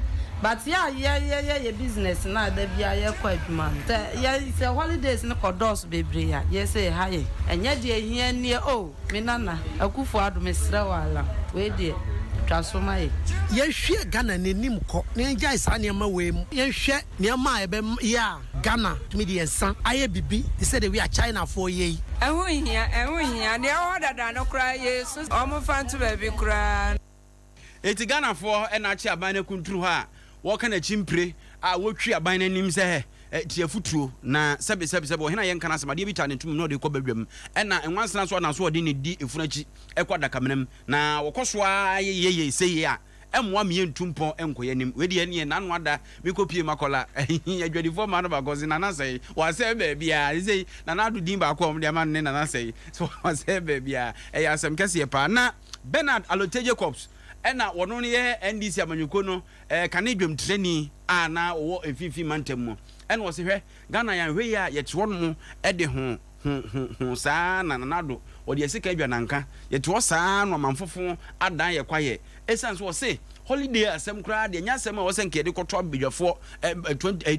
but yɛ a yɛ yɛ yɛ yɛ business no a da biara yɛ kɔ adwuma no sɛ yɛ sɛ holidays no kɔ dɔɔso bebree a yɛ sɛ ɛha yɛn ɛnyɛ deɛ ehia nie oh. Me nana, Akuffo Addo mesrɛ wo ara, wei deɛ twa so ma yɛn. Yɛnhwɛ Ghana n'anim kɔ na yɛngyae saa nneɛma wei mu. Yɛnhwɛ nneɛma a yɛbɛyɛ a Ghana tumi de yɛn nsa ayɛ biribi te sɛ the way a Chinafoɔ yɛ yi. Ɛho nhia, ɛho nhia. Deɛ ɛwɔ hɔ dada no koraa yɛresu wɔmfa nto baabi koraa. Enti Ghanafoɔ na akye aban no akuntunu hɔ a wɔka n'akyi mpire a wɔtwi aban no anim sɛ tie afotuo na sɛbe sɛbe sɛbe ɔhene a yɛnka n'asɛm adeɛ bi taa ne ntom na ɔde kɔ badwam ɛna nwansena nso ɔna so ɔde ne di efunu akyi kɔ adakamena mu na wɔkɔ so ara yeyeye seyie a ɛmmoa me yɛntu mpɔn nkɔ yɛn anim. Wei deɛ ɛneɛ n'ano ada mekɔ pie makɔla adwadifoɔ mmaa no baako ɔse Nana sɛe wasɛe baabiara sesei Nana Addo din baako a wɔde ama no ne Nana sɛe so wasɛe baabiara ɛyɛ asɛm kɛseɛ paa na Bernard Allotey Jacobs na ɔno no yɛ NDC amanyɔkuo no kane dwamtirani a na ɔwɔ mfimfini mantam mu. Ɛna ɔse hwɛ, Ghana yɛanhwɛ yie a yɛte hɔ nom de ho ho ho ho saa na Nana Addo ɔde asika adwa nanka. Yɛte hɔ saa na ɔmanfofo adan yɛ kwayɛ. Ɛsiane sɛ ɔse holiday asɛm koraa deɛ ɛnyɛ asɛm a ɛwɔ sɛ nka yɛde kɔto abadwafoɔ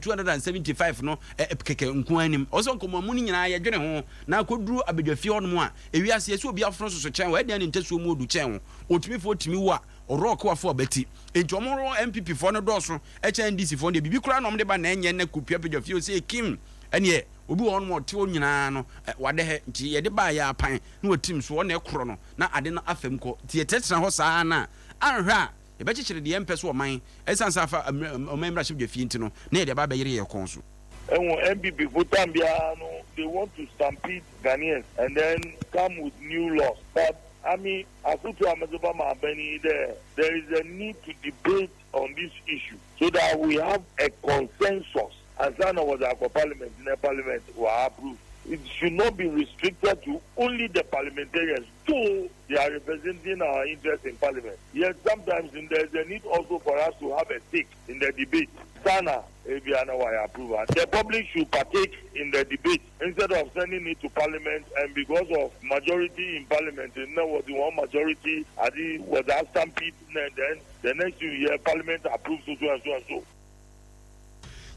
275 no kɛkɛ nko ara anim. Ɔwɔ sɛ nkɔmmɔmu no nyinaa yɛdwene ho na akɔduru abadwafie hɔ nom a Ewiase yɛsɛ obi afono soso kyɛn wo ɛdeɛn ne ntasuo mu odu kyɛn wo otumi foɔ tumi wu a ɔrɔɔke wafo abati enti ɔmo rɔ NPP foɔ no dɔɔso kyɛn NDC foɔ no deɛ biribi koraa na ɔmo de ba na ɛnyɛ na kupia pagya fie ose kim ɛneɛ Obi wɔ hɔnom a ɔte hɔ nyinaa no, wadɛhɛ, nti yɛde baeɛ ara pan na watim so, ɔna ɛkorɔ no na ade no afam kɔ. Nti yɛtenatena hɔ saa ara no a, anhwɛ a yɛbɛkyekyere deɛ yɛmpɛ so ɔman, ɛsiane sɛ afa ɔman mmarahyɛbdwafie nti no, na yɛde aba abɛyere yɛn kɔn so. Ehu NPP fo time biara no they want to stampede Ghanaians and then come with new laws but ame afotu a medze bɛma aban yi dɛ there is a need to debate on this issue so that we have a consensus ansa na wɔdze akɔ parliament na parliament wɔ approve. It should not be restricted to only the parliamentarians though they are representing our interest in parliament yet sometimes there is a need also for us to have a stake in the debate sana ebia na wɔayɛ approve a the public should partake in the debate instead of sending it to parliament and because of majority in parliament na wɔdze wɔn majority ade wɔdze astampede na then the next thing you hear parliament approve so so and so and so.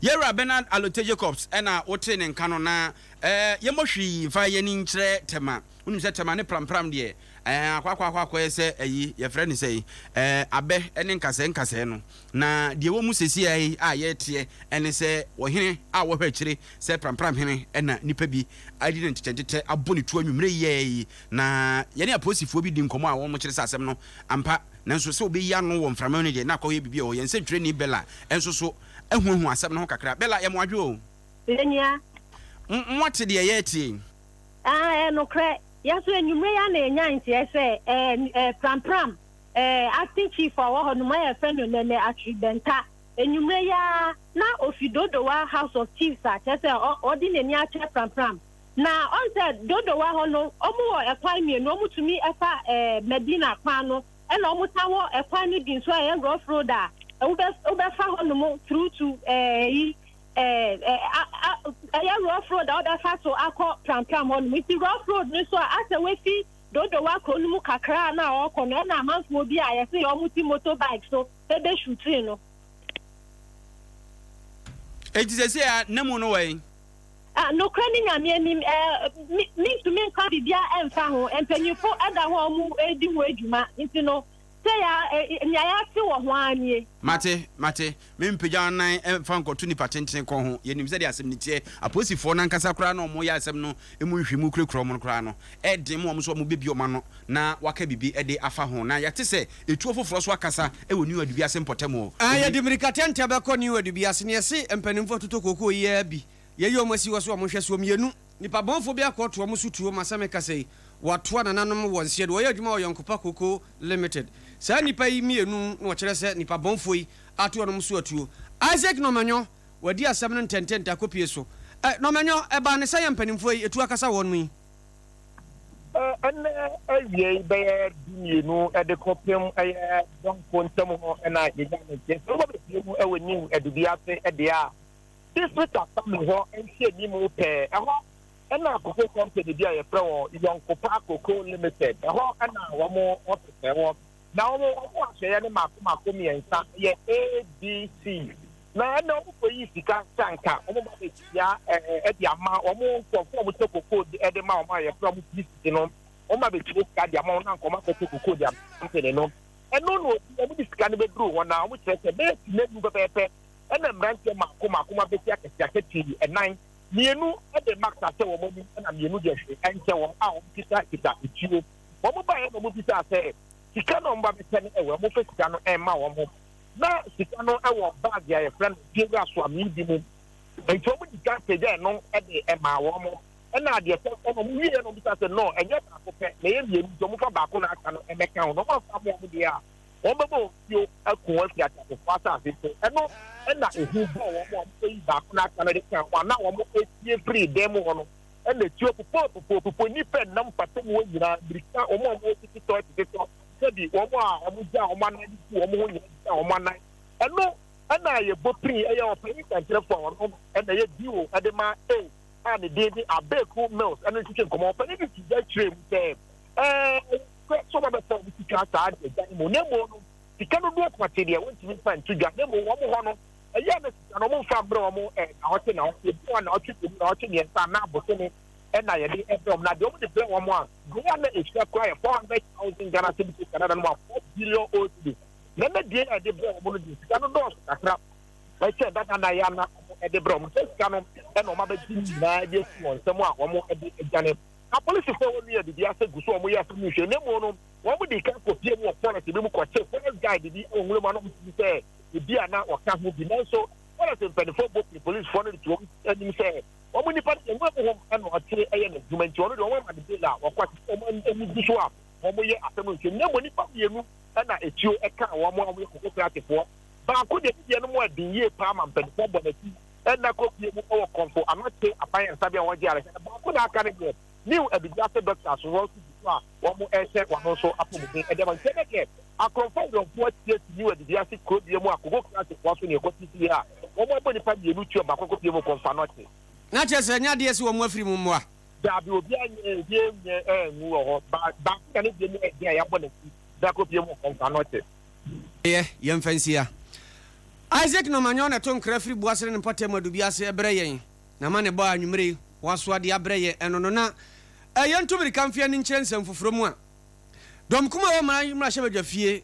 Yɛwura Bernard Allotey Jacobs na wotee ne nka no na eh, yɛmmɔ hwii mfa yɛn ani nkyerɛ Tema. Wonim sɛ Tema ne prampram deɛ eh, akɔ akɔ akɔ akɔyɛ sɛ ayi, yɛfrɛ no sɛn, eh, abɛ ne nkasɛɛ nkasɛɛ no. Na deɛ ɛwɔ mu seesei ara yi a yɛreteɛ ne sɛ ɔhene a wɔhwɛ akyire sɛ prampram hene na nnipa bi adi no ntetɛntetɛ abɔ ne tuo anwummerɛ yi ara yi. Na yɛne apolisifoɔ bi di nkɔmmɔ a wɔkyerɛ sɛ asɛm no ampa, nanso sɛ wɔbɛyi ano wɔ mframa mu no deɛ, na akɔyɛ biribi wɔ hɔ. Yɛn nsɛntwerɛni Bella nso so ahuahu asɛm no ho kakra. Bella, yɛ mo adwo o. Yɛn nua. Moate deɛ yɛreteɛ yi? Ah, ɛyɛ nokorɛ. Yɛn nso anwummerɛ yi ara na yɛnyaa nteɛ sɛ ɛɛ, ɛɛ, Prampram, ɛɛ, acting chief a ɔwɔ hɔ nom a yɛfrɛ no Nene Atwere Bɛnta, anwummerɛ yi ara na ɔfi Dodowa House of Chiefs a kyerɛ sɛ ɔ, ɔde n'ani akyerɛ Prampram. Na ɔn sɛ Dodowa hɔ no, wɔn wɔ ɛkwan mmienu, wɔn tumi fa ɛɛ, Medina kwan no, ɛna wɔn san wɔ ɛkwan no bi nso a ɛyɛ rough road a wobɛ, wobɛfa hɔ nom through to ɛɛ, yi, ɛyɛ rough road a wobɛfa so akɔ Prampram hɔ nom. Nti rough road no so a, asɛ wafi Dodowa kuro no mu kakra a na ɔrekɔ no, ɛna amanfoɔ bi a yɛse wɔn te motorbike so bɛshootii no. Enti seesei a n'amu no wɔ he? Ah, nokorɛ ne Nyame anim, eh, me, mentumi nka biribiara ɛmfa ho. Mpanyinfo da hɔ a wɔn redi ho adwuma, nti no, sɛ ya, eh, nea yɛate wɔ ho ara nie. Mate, mate. Mempagya wo nan mfa nkɔto nnipa tenten kɔn ho. Yɛnim sɛdeɛ asɛm no teɛ. Apolisifoɔ no ankasa koraa na wɔyɛ asɛm no mu nhwehwɛmu kurakura wɔn no koraa no, ɛyɛ den ma wɔn sɛ wɔbɛbue wɔn ano na wɔaka biribi de afa ho. Na yɛate sɛ etuo foforɔ nso akasa wɔ New Adubiase mpɔtam hɔ. Aane, yɛde mmirika tɛntɛ bɛkɔ New Adubiase na yɛse mpanimfoɔ atotɔ kookoo yi ara bi. Yɛayi wɔn asi hɔ sɛ wɔnhwɛ soɔ. Mmienu, nnipa bɔnfoɔ bi akɔto wɔn so tuo ma sɛ mekasa yi, wɔatoa nananom wɔ nseɛ do. Wɔyɛ adwuma wɔ Yɔnkopa Cocoa Limited. Saa nnipa yi mmienu na wɔkyerɛ sɛ nnipa bɔnfoɔ yi ato wɔnom so atuo. Isaac Nɔmanyɔ, wadi asɛm no ntɛntɛntɛ akɔpie so. Ɛ, Nɔmanyɔ, ɛbaa ne sɛn a mpanimfoɔ yi etuo akasa wɔnom yi? Ɛnnɛ awiei bɛyɛ dumienu de kɔpem ɛyɛ dɔnko ntam hɔ na yɛnya no nteɛ. Sɛ woba bɛpie mu wɔ New Adubiase deɛ a, District Assembly hɔ nhwɛanimu pɛɛ. Ɛhɔ na cocoa company bi a yɛfrɛ wɔn Yɔnkopa Cocoa Limited, ɛhɔ na wɔn office wɔ. Na wɔn wɔn ahwɛeɛ no mmaako mmaako mmiɛnsa yɛ ABC. Na ɛnna wɔn kɔyi sika sɛ anka wɔn ba bɛtua ɛɛ de ama wɔn nkurɔfoɔ a wɔtɔ cocoa de ma wɔn a yɛfrɛ wɔn PCC no, wɔn ba bɛtua sika de ama wɔn na anka wɔn akɔtɔ cocoa de ama company no. Ɛno na obi wɔn de sika no bɛduru hɔ na wɔn kyerɛ sɛ bɛyɛ simma num pɛpɛɛpɛ ɛna mmeranteɛ mmaako mmaako ma bɛsi akɛse akɛse ɛnan mmienu de mask ahyɛ wɔn anim ɛna mmienu deɛ hwee ɛnhyɛ wɔn a wɔn kita kita etuo. Wɔn baeɛ na wɔn bisaa sɛ sika na wɔn ba bɛkyɛ no ɛwɔ wɔn fɛ sika no ɛmma wɔn na sika no ɛwɔ baage a yɛfrɛ no fiewura soamii bi mu nti wɔn di kan pagya ɛno ɛde ɛmaa wɔn ɛna adeɛ sɛ ɛna wɔn wieɛ na wɔn bisaa sɛ no ɛnyɛ baako pɛ na ɛyɛ mmienu nti wɔn fa baako na aka no ɛmɛka ho na wɔn afa mo wɔn deɛ a wɔn bɛbɔ wɔn tuo aku wɔn afiri ateasefoɔ asase so ɛno ɛna ehu bɔɔ wɔn a wɔn bɛyi baako na aka no de ka ho a na wɔn etie firi dan mu hɔ no ɛna tuo popoo popoo popoo nnipa ɛnam mpata mu hɔ nyinaa mirika wɔn a wɔn tete tɔ tete tɔ sɛbi wɔn a wɔn gya wɔn anan de tu wɔn ho nyinaa gya wɔn anan ɛno ɛna yɛbɔ pini ɛyɛ ɔpanyin kwankyerɛfo a ɔno ɛna ɛyɛ dio ɛde ma o a ne din de Abeku Mills ɛno ntwitwe nkɔmɔ ɔpanyin de ti gya kyerɛ mu sɛ ɛɛ sɛ sɛ wɔbɛfa wɔn sika saa de agya no mu na mmom no sika dodoɔ pɔtee deɛ wɔntumi mfa nto dwa na mmom wɔn hɔ no ɛyɛ na sika no wɔn mfa mbrɛ wɔn ɛɛ naawɔtwe naawɔtwe ebi wɔn naawɔtwe mmienu naawɔtwe mmiɛnsa anaa abosome ɛna yɛde ɛbrɛ wɔn na deɛ wɔn de brɛ wɔn a deɛ a na esua kora yɛ 400,000 Ghana cedis Canada no mu a 4 billion old cedis na ɛna deɛ a yɛde brɛ wɔn no deɛ sika no dɔɔso kakra ɛkyɛ dada na yɛ ana wɔn ɛde brɛ wɔn sɛ sika no. na wɔabɛgye ne nyinaa de asi wɔn nsam a wɔde adwane. Apolisifoɔ a wɔnni adidi ase gu so a wɔyɛ asɛm no nhwɛ na mmom no wɔdii kan kɔpie mu wɔ forest bi mu kɔkyee forest guide bi wɔ nwura mu a na wɔsusu sɛ ebi a na ɔka ho bi nanso forest mpanimfoɔ bɔ pini polisifoɔ no de to wɔn anim sɛ wɔn nipa no deɛ nwura mu hɔ na ɔte yɛ n'adwuma nti ɔno deɛ wɔn ama no bail a wɔkɔ ate wɔn ani gu so a wɔyɛ asɛm no nhwɛ na mmom nipa mmienu na etuo ka wɔn a wɔyɛ kokokratefoɔ baako deɛ ne deɛ no mu ɛden yie paa ma mpanimfoɔ bɔ n'akyi ɛna kɔpie mu wɔ Kɔmfo Anɔkye aban ayaresabea a wɔgye ayarehwɛ no baako na aka no deɛ New Abibiase doctors wɔn nso gu so a wɔn ɛhyɛ wɔn nso apɔmuden ɛde ama nkyɛn deɛ akorɔmfo awurɔmfoɔ atie si New Abibiase kurodua mu a Kogo Kratefoɔ so ne ɛkɔ sisi a wɔn abɔ nipa mmienu tuo baako kɔpie mu Kɔmfo Anɔkye. Na kyerɛ sɛ ɛnyɛ adeɛ sɛ wɔn afiri mu mmoa. Daabi, obiara nyɛ obiara nyɛ ɛnwu wɔ hɔ. Ba baako na ne deɛ mu ɛden a yɛabɔ n'akyi da kɔpie mu Kɔmfo Anɔkye. Yɛ, yɛmfa nsia. Isaac Nomanyɔ na ɛto nkra firi Boasene ne mpɔtam Adubiase brɛ yɛn n'amanebɔ a anwummere yi wasoa de abrɛ yɛn ɛno no na yɛnto mirika mfe ani nkyerɛ nsɛm foforɔ mu a dɔm kumaa a ɛwɔ mmara mmarahyɛbadwa fie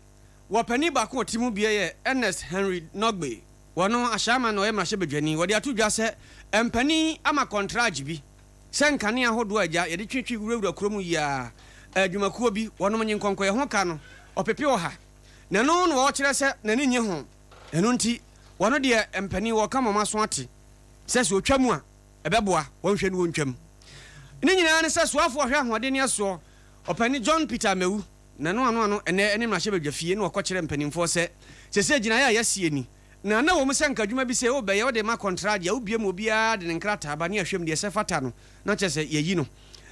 wɔ panin baako a ɔte mu bie yɛ Ernest Henry Norgbey wɔno Ashaiman na ɔyɛ mmarahyɛbadwani wɔde ato dwa sɛ mpanin ama kɔntragye bi sɛ nkanea ahodoɔ a agya yɛde twetwe wurawura kuro mu yi a adwumakuo bi wɔnom nye nkɔnkɔyɛ ho ka no ɔpepe ɔha Na ɛno na ɔkyerɛ sɛ n'ani nnye ho. Ɛno nti, wɔn deɛ mpanin wɔka ma wɔn aso ate sɛ sɛ ɔtwa mu a, ɛbɛboa, wɔnhwɛ no wɔntwam. Ne nyinaa ne sɛ soafoɔ ɔhwɛ ahoɔdenneɛ soɔ, Ɔpanin John Peter Amewu, na ɛno ano ano ɛnnɛ ne mmarahyɛbadwa fie na ɔkɔkyerɛ mpanimfoɔ sɛ seesei gyinaeɛ a yɛasie ni. Na na ɛwɔ mu sɛ nka adwuma bi sei wobɛyɛ wode ma kɔntragye a wobue ma obiara de ne nkrataa ba ne ahwɛ mu deɛ ɛsɛ fata no na kyerɛ sɛ yɛyi no.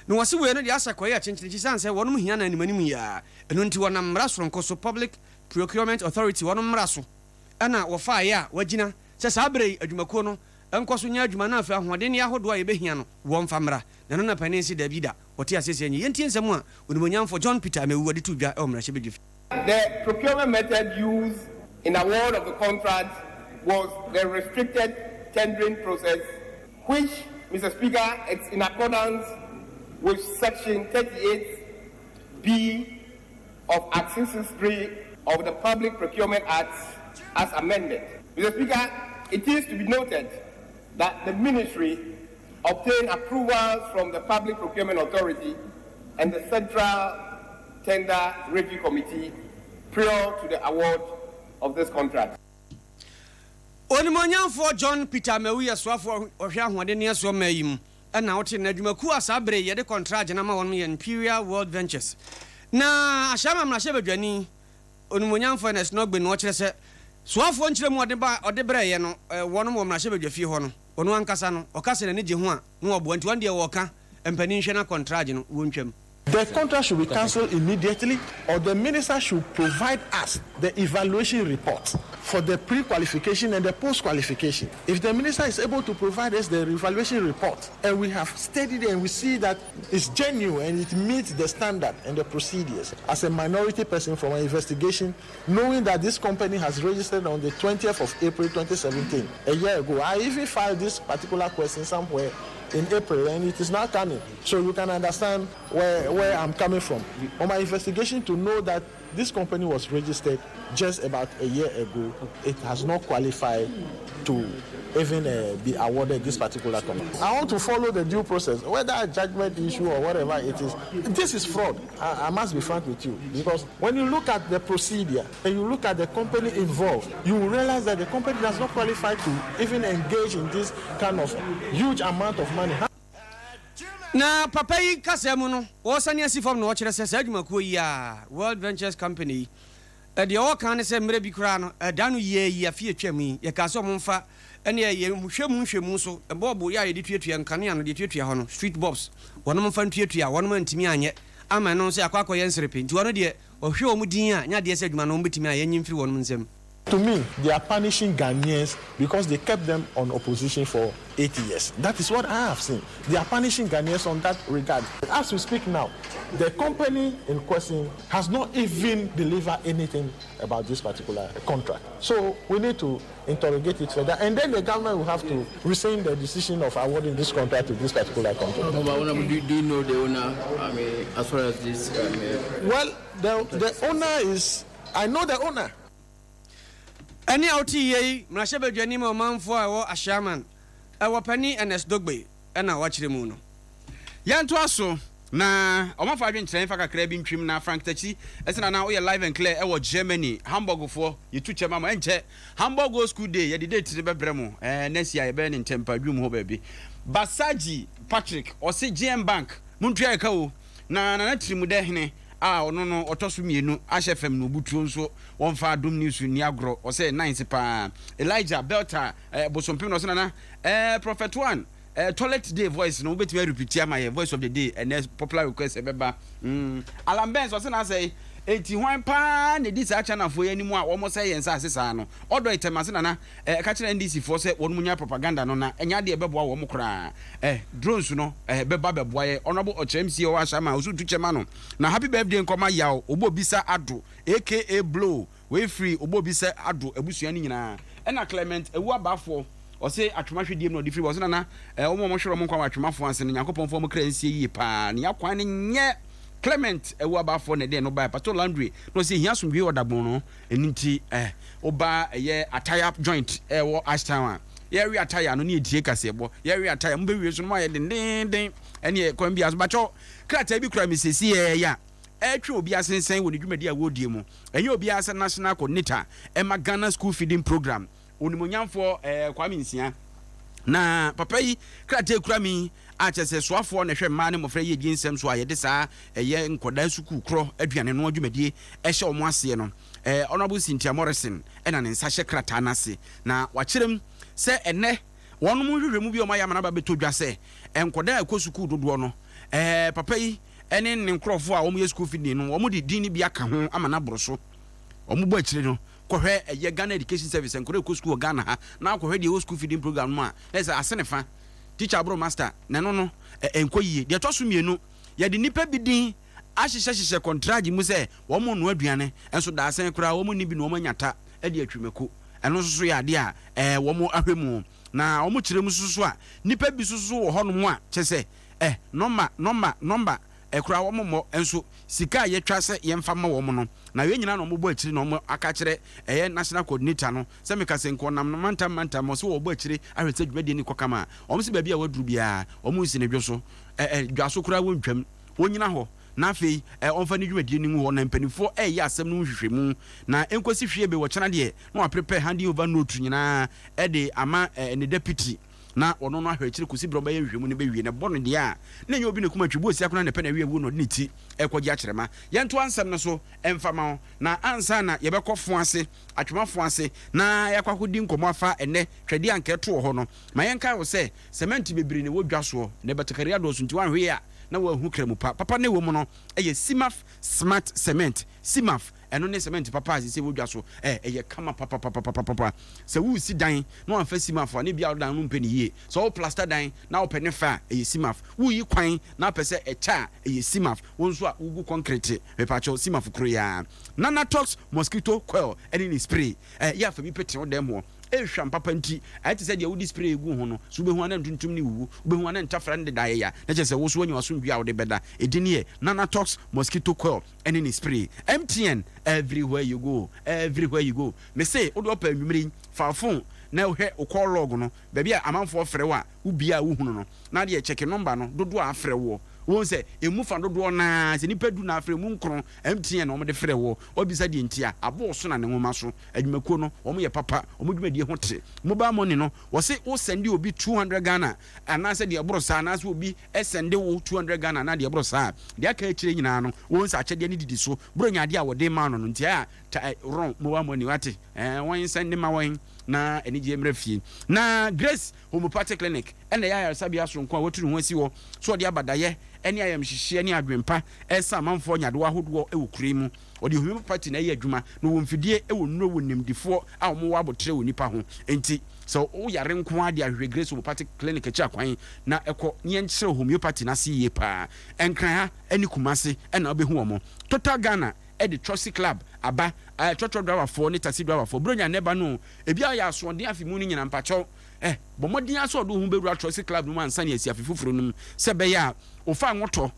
Na wɔse wei no deɛ asɛ kɔyɛ akyenkyerenkye sane sɛ wɔnom hia no animanim yi ara. Ɛno nti wɔnam mmara soronko so, Public Procurement Authority wɔnom mmara so na wɔfaeɛ a wɔagyina sɛ saa berɛ yi adwumakuo no nkɔ so nyɛ adwuma na afei ahoɔdenneɛ ahodoɔ a yɛbɛhia no wɔmfa mmra. Na ɛno na panin se daabi da, wɔte aseɛ sɛ ɛnyɛ. Yɛntie nsɛm a Onimuonyamfoɔ John Peter Amewu de too dwa wɔ mmarahyɛbadwafie. The procurement method used in award of the contract was the restricted tendering process which, Mr. Speaker, is in accordance with Section 38B of Act 663 of the Public Procurement Act as amended. Mr. Speaker, it is to be noted that the ministry obtained approvals from the Public Procurement Authority and the Central Tender Review Committee prior to the award of this contract. Onimuonyamfoɔ John Peter Amewu yɛ soafoɔ a ɔhwɛ ahoɔdenneɛ soɔ mmaa yi mu na ɔte n'adwumakuo a saa berɛ yi yɛde kɔntragye no ama wɔn yɛ Imperial World Ventures. Na Ashaiman mmarahyɛbadwani Onimuonyamfoɔ Ernest Norgbey na ɔkyerɛ sɛ soafoɔ nkyerɛmu a ɔde ba ɔde brɛeɛ no wɔnom wɔ mmarahyɛbadwafie hɔ no ɔno ankasa no ɔka sɛ n'ani gye ho a na waboa nti ɔno deɛ ɔɔka mpanin nhwɛ na kɔntragye no wɔntwam. The contract should be cancelled immediately or the minister should provide us the evaluation report for the pre-qualification and the post-qualification. If the minister is able to provide us the evaluation report and we have studied and we see that it's genuine and it meets the standard and the procedures, as a minority person from an investigation, knowing that this company has registered on the 20th of April 2017, a year ago, I even filed this particular question somewhere in April and it is now coming. So you can understand where, where I'm coming from. On my investigation to know that this company was registered just about a year ago, it has not qualified to even uh, be awarded this particular contract. I want to follow the due process, whether a judgment issue or whatever it is. This is fraud. I, I must be frank with you because when you look at the procedure and you look at the company involved, you will realize that the company does not qualify to even engage in this kind of huge amount of money. Na papa yi kasa mu no, ɔresane asi fam na ɔkyerɛ sɛ saa adwumakuo yi a World Ventures Company yi, deɛ ɔreka ne sɛ mmerɛ bi koraa no, ɛda no yie yi afe atwam yi, yɛkaa sɛ wɔmfa ɛneɛ yɛhwɛ mu nhwɛmu so, bɔɔbo yi a yɛde tuatua nkanea no, deɛ tuatua hɔ no, street bulbs, wɔnom mfa ntuatua, wɔnom antumi anyɛ ama ɛno nso akɔ akɔyɛ nserepe, nti ɔno deɛ ɔhwɛ wɔn din a, nyɛ adeɛ sɛ adwuma no wɔbɛtumi ayɛ, nyi mfiri wɔnom nsam. To me, they are punishing Ghanaians because they kept them on opposition for eight years. That is what I have seen. They are punishing Ghanaians on that regard. As we speak now, the company in question has not even delivered anything about this particular contract. So we need to interrogate it further. And then the government will have to rescind the decision of awarding this contract to this particular company. Do, do you know the owner? I mean, as far as this. Um, well, the, the owner is. I know the owner. Ɛnne a wote yei, mmarahyɛbadwani ma ɔmanfoɔ a ɛwɔ Ashaiman, Ɛwɔ panin Ernest Dogbe na wakyerɛ mu no. Yɛntoa so na ɔmanfoɔ adwenkyerɛ mfa kakraa bi ntwim na Frank Takyi ɛsɛ na na woyɛ live and clear ɛwɔ Germany Hamburg foɔ yɛtu kyɛ ma mo ɛnkyɛ Hamburg Old School Day yɛde date no bɛbrɛ mo ɛɛ next year yɛbɛyɛ no ntɛm pa dwom hɔ baabi Basaji Patrick ɔse GM Bank montua ɛka o na Nana Tirimudɛ hene a ɔno no ɔtɔ so mienu ahyɛ fam no obutuo nso wɔmfa Adom News nni agorɔ ɔsɛ nice paa Elijah Belta eh, Bosompem na ɔse Nana eh, Prophet One eh, Toilet Day voice no wobɛtumi arepeat ama yɛ voice of the day ɛnɛ popular request ɛbɛba mm. Alan Benz ɔse na asɛe enti hwan paa na ɛdi saa Chinafoɔ yi anim a wɔn sɛe yɛn nsaase saa no ɔdɔ itɛm ase Nana eh, ka kyerɛ NDC foɔ sɛ wɔn nya propaganda no na ɛnyɛ adeɛ ɛbɛboa wɔn koraa eh, drones no eh, bɛba bɛboa yɛ Honourable Ɔkyerɛ MC ɔwɔ Ashaiman ɔso tu kyɛ ma no na happy birthday nkɔma Yaw Obobisa Addo aka Blow Wei firi Obobisa Addo abusua no nyinaa. Ɛna Clement Awu Abafoɔ, ɔse Atwoma hwediem na ɔde firi ba. Ɔse Nana, eh, wɔn a wɔhwere wɔn nkwa wɔ Atwomafoɔ ase no, Nyankopɔn mfa wɔn kra nsie yie paa. Ne akwan no nyɛ Clement Awu Abafoɔ na ɛde ɛno baeɛ. Pastor Landry na ɔse ɛhia asomdwoeɛ wɔ Dagbon no, ɛno nti eh, woba ɛyɛ Ataya joint ɛwɔ Ashtown a, yɛwe ataya no ne yɛtie kaseɛbɔ, yɛwe ataya, mobɛwie so no moayɛ dendeenden, ɛneɛ kwan biara so. Bakyɛw, krataa bi kura me seesei a, ɛretwe obi asensɛn wɔ ne dwumadi a wɔredie mu. Ɛnyɛ obiara sɛ National Coordinator ɛma Ghana School Feeding Programme, Onimuonyamfoɔ eh, Kwame Nsia. Na papa yi krataa ekura mi yi a kyerɛ sɛ soafoɔ na ɛhwɛ mmaa ne mmɔfra yiedie nsɛm so a yɛde saa ɛyɛ nkwadaa sukuu korɔ aduane noa dwumadie ɛhyɛ wɔn aseɛ no, eh, Honourable Cynthia Morrison ɛna ne nsa hyɛ krataa no ase. Na wakyerɛ mu sɛ ɛnnɛ wɔnom nhwehwɛmu bi a wɔayɛ ama no aba abɛtɔ dwa sɛ nkwadaa a ɛkɔ sukuu dodoɔ no, eh, papa yi ne ne nkurɔfoɔ a wɔyɛ sukuu fidie no, wɔde din no bi aka ho ama no aboro so. Wɔbɔ akyire no, kɔhwɛ ɛyɛ Ghana Education Service, nkwadaa ɛkɔ sukuu wɔ Ghana ha, na akɔhwɛ deɛ ɛwɔ sukuu feeding program no mu a, na ɛsɛ ase ne fa, teacher aboro master, na ɛno no, ɛnkɔ yie. Deɛ ɛtɔ so mmienu, yɛde nnipa bi din ahyehyɛhyehyɛ kɔntragye mu sɛ wɔn renoa aduane, nso daasɛn koraa wɔn nni bi na wɔn anya ta de atwi mako. Ɛno nso so yɛ adeɛ a ɛɛ wɔn ahwɛ mu. Na wɔn kyerɛ mu nso so a, nnipa bi nso so wɔ hɔnom a, kyɛ sɛ Eh, nɔma, nɔma, nɔma, eh, koraa wɔn mmɔ, nso sika a yɛtwa sɛ yɛmfa mma wɔn no, na wei nyinaa na wɔbɔ akyire na wɔn aka akyerɛ ɛyɛ National Coordinator no sɛ meka sɛ nka ɔnam no mantam mantam, ɔse wɔbɔ akyire ahwɛ sɛ dwumadie no kɔ kama a, wɔn se baabi a waduru biara wɔn nsi no dwo so, eh, eh, dwa so koraa wɔntwam, wɔnyina hɔ na afei eh, ɔmfa ne dwumadie no ngu hɔ na mpanimfoɔ ɛreyɛ asɛm no ho nhwehwɛmu na ɛnkɔsi hwee be wɔkyena deɛ na waprepare handing over note nyinaa de ama eh, ne deputy. na ɔno no ahwɛ akyire kɔsi berɛ a ɔbɛyɛ nhwehwɛmu no bɛwie, na ɛbɔ no deɛ a, na ɛnyɛ obi na ɛkum atwi, Boasia koraa na ɛpɛ na awie awuo na ɔde ne ti rekɔgye akyerɛma. Yɛntoa nsɛm no so mfa ma wo, na ansa na yɛbɛkɔ fo ase, atwema fo ase, na yɛakɔ akɔdi nkɔmmɔ afa ɛnnɛ twɛdeɛ a anka ɛto wɔ hɔ no, ma yɛnkae wo sɛ, sɛmɛnte bebree na ɛwɔ dwa soɔ, na batakari adɔɔso nti woanhwɛ yie a na woanhu kramu pa. Papa no a ɛwɔ mu no yɛ Cimaf Smart Cement, Cimaf. Ɛno ne cement papa a seesei wɔ dwa so. Ɛ, ɛyɛ kama papapapapapa. Sɛ woresi dan na wamfa Cimaf a, na ebia wo dan no mpɛ no yie. Sɛ woreplasta dan na wopɛ ne fɛ a, ɛyɛ Cimaf. Woreyi kwan na wopɛ sɛ ɛkyɛ a, ɛyɛ Cimaf. Wo nso a wogu kɔnkrete, mepakyɛw, Cimaf koro yi ara. Nanatox mosquito coil ne ne spray. Ɛ, yɛ a fa bi pete wo dan mu hɔ. Ɛrehwam papa nti, ayɛ te sɛ deɛ wode spray regu ho no. So wobɛhu a na ntontom no rewuwu, wobɛhu a na ntafra no deda ayɛ ya, na kyerɛ sɛ wo nso woanya w'asomdwoeɛ a wode bɛda. Edin yɛ Nanatox mosquito coil. ɛne ne spray. MTN everywhere you go, everywhere you go. Me se wode ɔpɛ anwummere yi, fa wo phone na hwɛ wo call log no, baabi a amanfoɔ frɛ wo a wobie a wohunu no, na adeɛ check number no, dodoɔ a afrɛ woɔ. Wobɛhu sɛ ɛmu fa dodoɔ no ara, sɛ nnipa du na afrɛ, ɛmu nkron MTN na wɔde frɛ woɔ. Woabisa deɛ nti a, abɔ wo so na ne nwoma so. Adwumakuo no, wɔyɛ papa, wɔn dwumadie ho te. Mobile money no, wɔse wo sɛnde obi 200 Ghana anaasɛ deɛ ɛboro saa, anaasɛ obi sɛnde wo 200 Ghana anaa deɛ ɛboro saa a, deɛ aka akyire nyinaa no, wohu sɛ akyɛdeɛ no didi so. Buronya adeɛ a wɔde ma no no nti, ɛyɛ a ta ɛ rɔn mobile money, wate? Ɛɛ, wɔn nsɛnde ma wɔn na anigyeɛ mmra fie. Na Grace Homeopathic Clinic na ɛyɛ ayaresabea soronko a watu ne ho asi hɔ sɛ ɔde abadayɛ ne ayamhyehyeɛ ne adwempa resa amanfoɔ nyadewa ahodoɔ wɔ kuro yi mu. Ɔde homeopathy na ɛyɛ adwuma, na ɔwɔ mfidie wɔ nnuro wɔ nimdifoɔ a wɔwɔ aboterɛ wɔ nnipa ho. Enti sɛ wo yare nko ara deɛ a hwehwɛ Grace Homeopathic Clinic akyi akwan na kɔ na yɛnkyerɛ wo homeopathy no ase yie paa. Nkran ha ne Kumasi na wobɛhu wɔn. Total Ghana de Troxy Club aba, trɔtrɔ driverfoɔ ne taxi driverfoɔ. Buronya nnɛ ba no o, ebi a ɔyɛ asoɔden afe mu no nyinaa mpakyɛw eh, bɔ mmɔden ara sɛ ɔde wo ho bɛwura Troxy Club no mu ansa na yɛasi afe foforɔ no mu sɛ ɛbɛyɛ a wo fa nwotɔ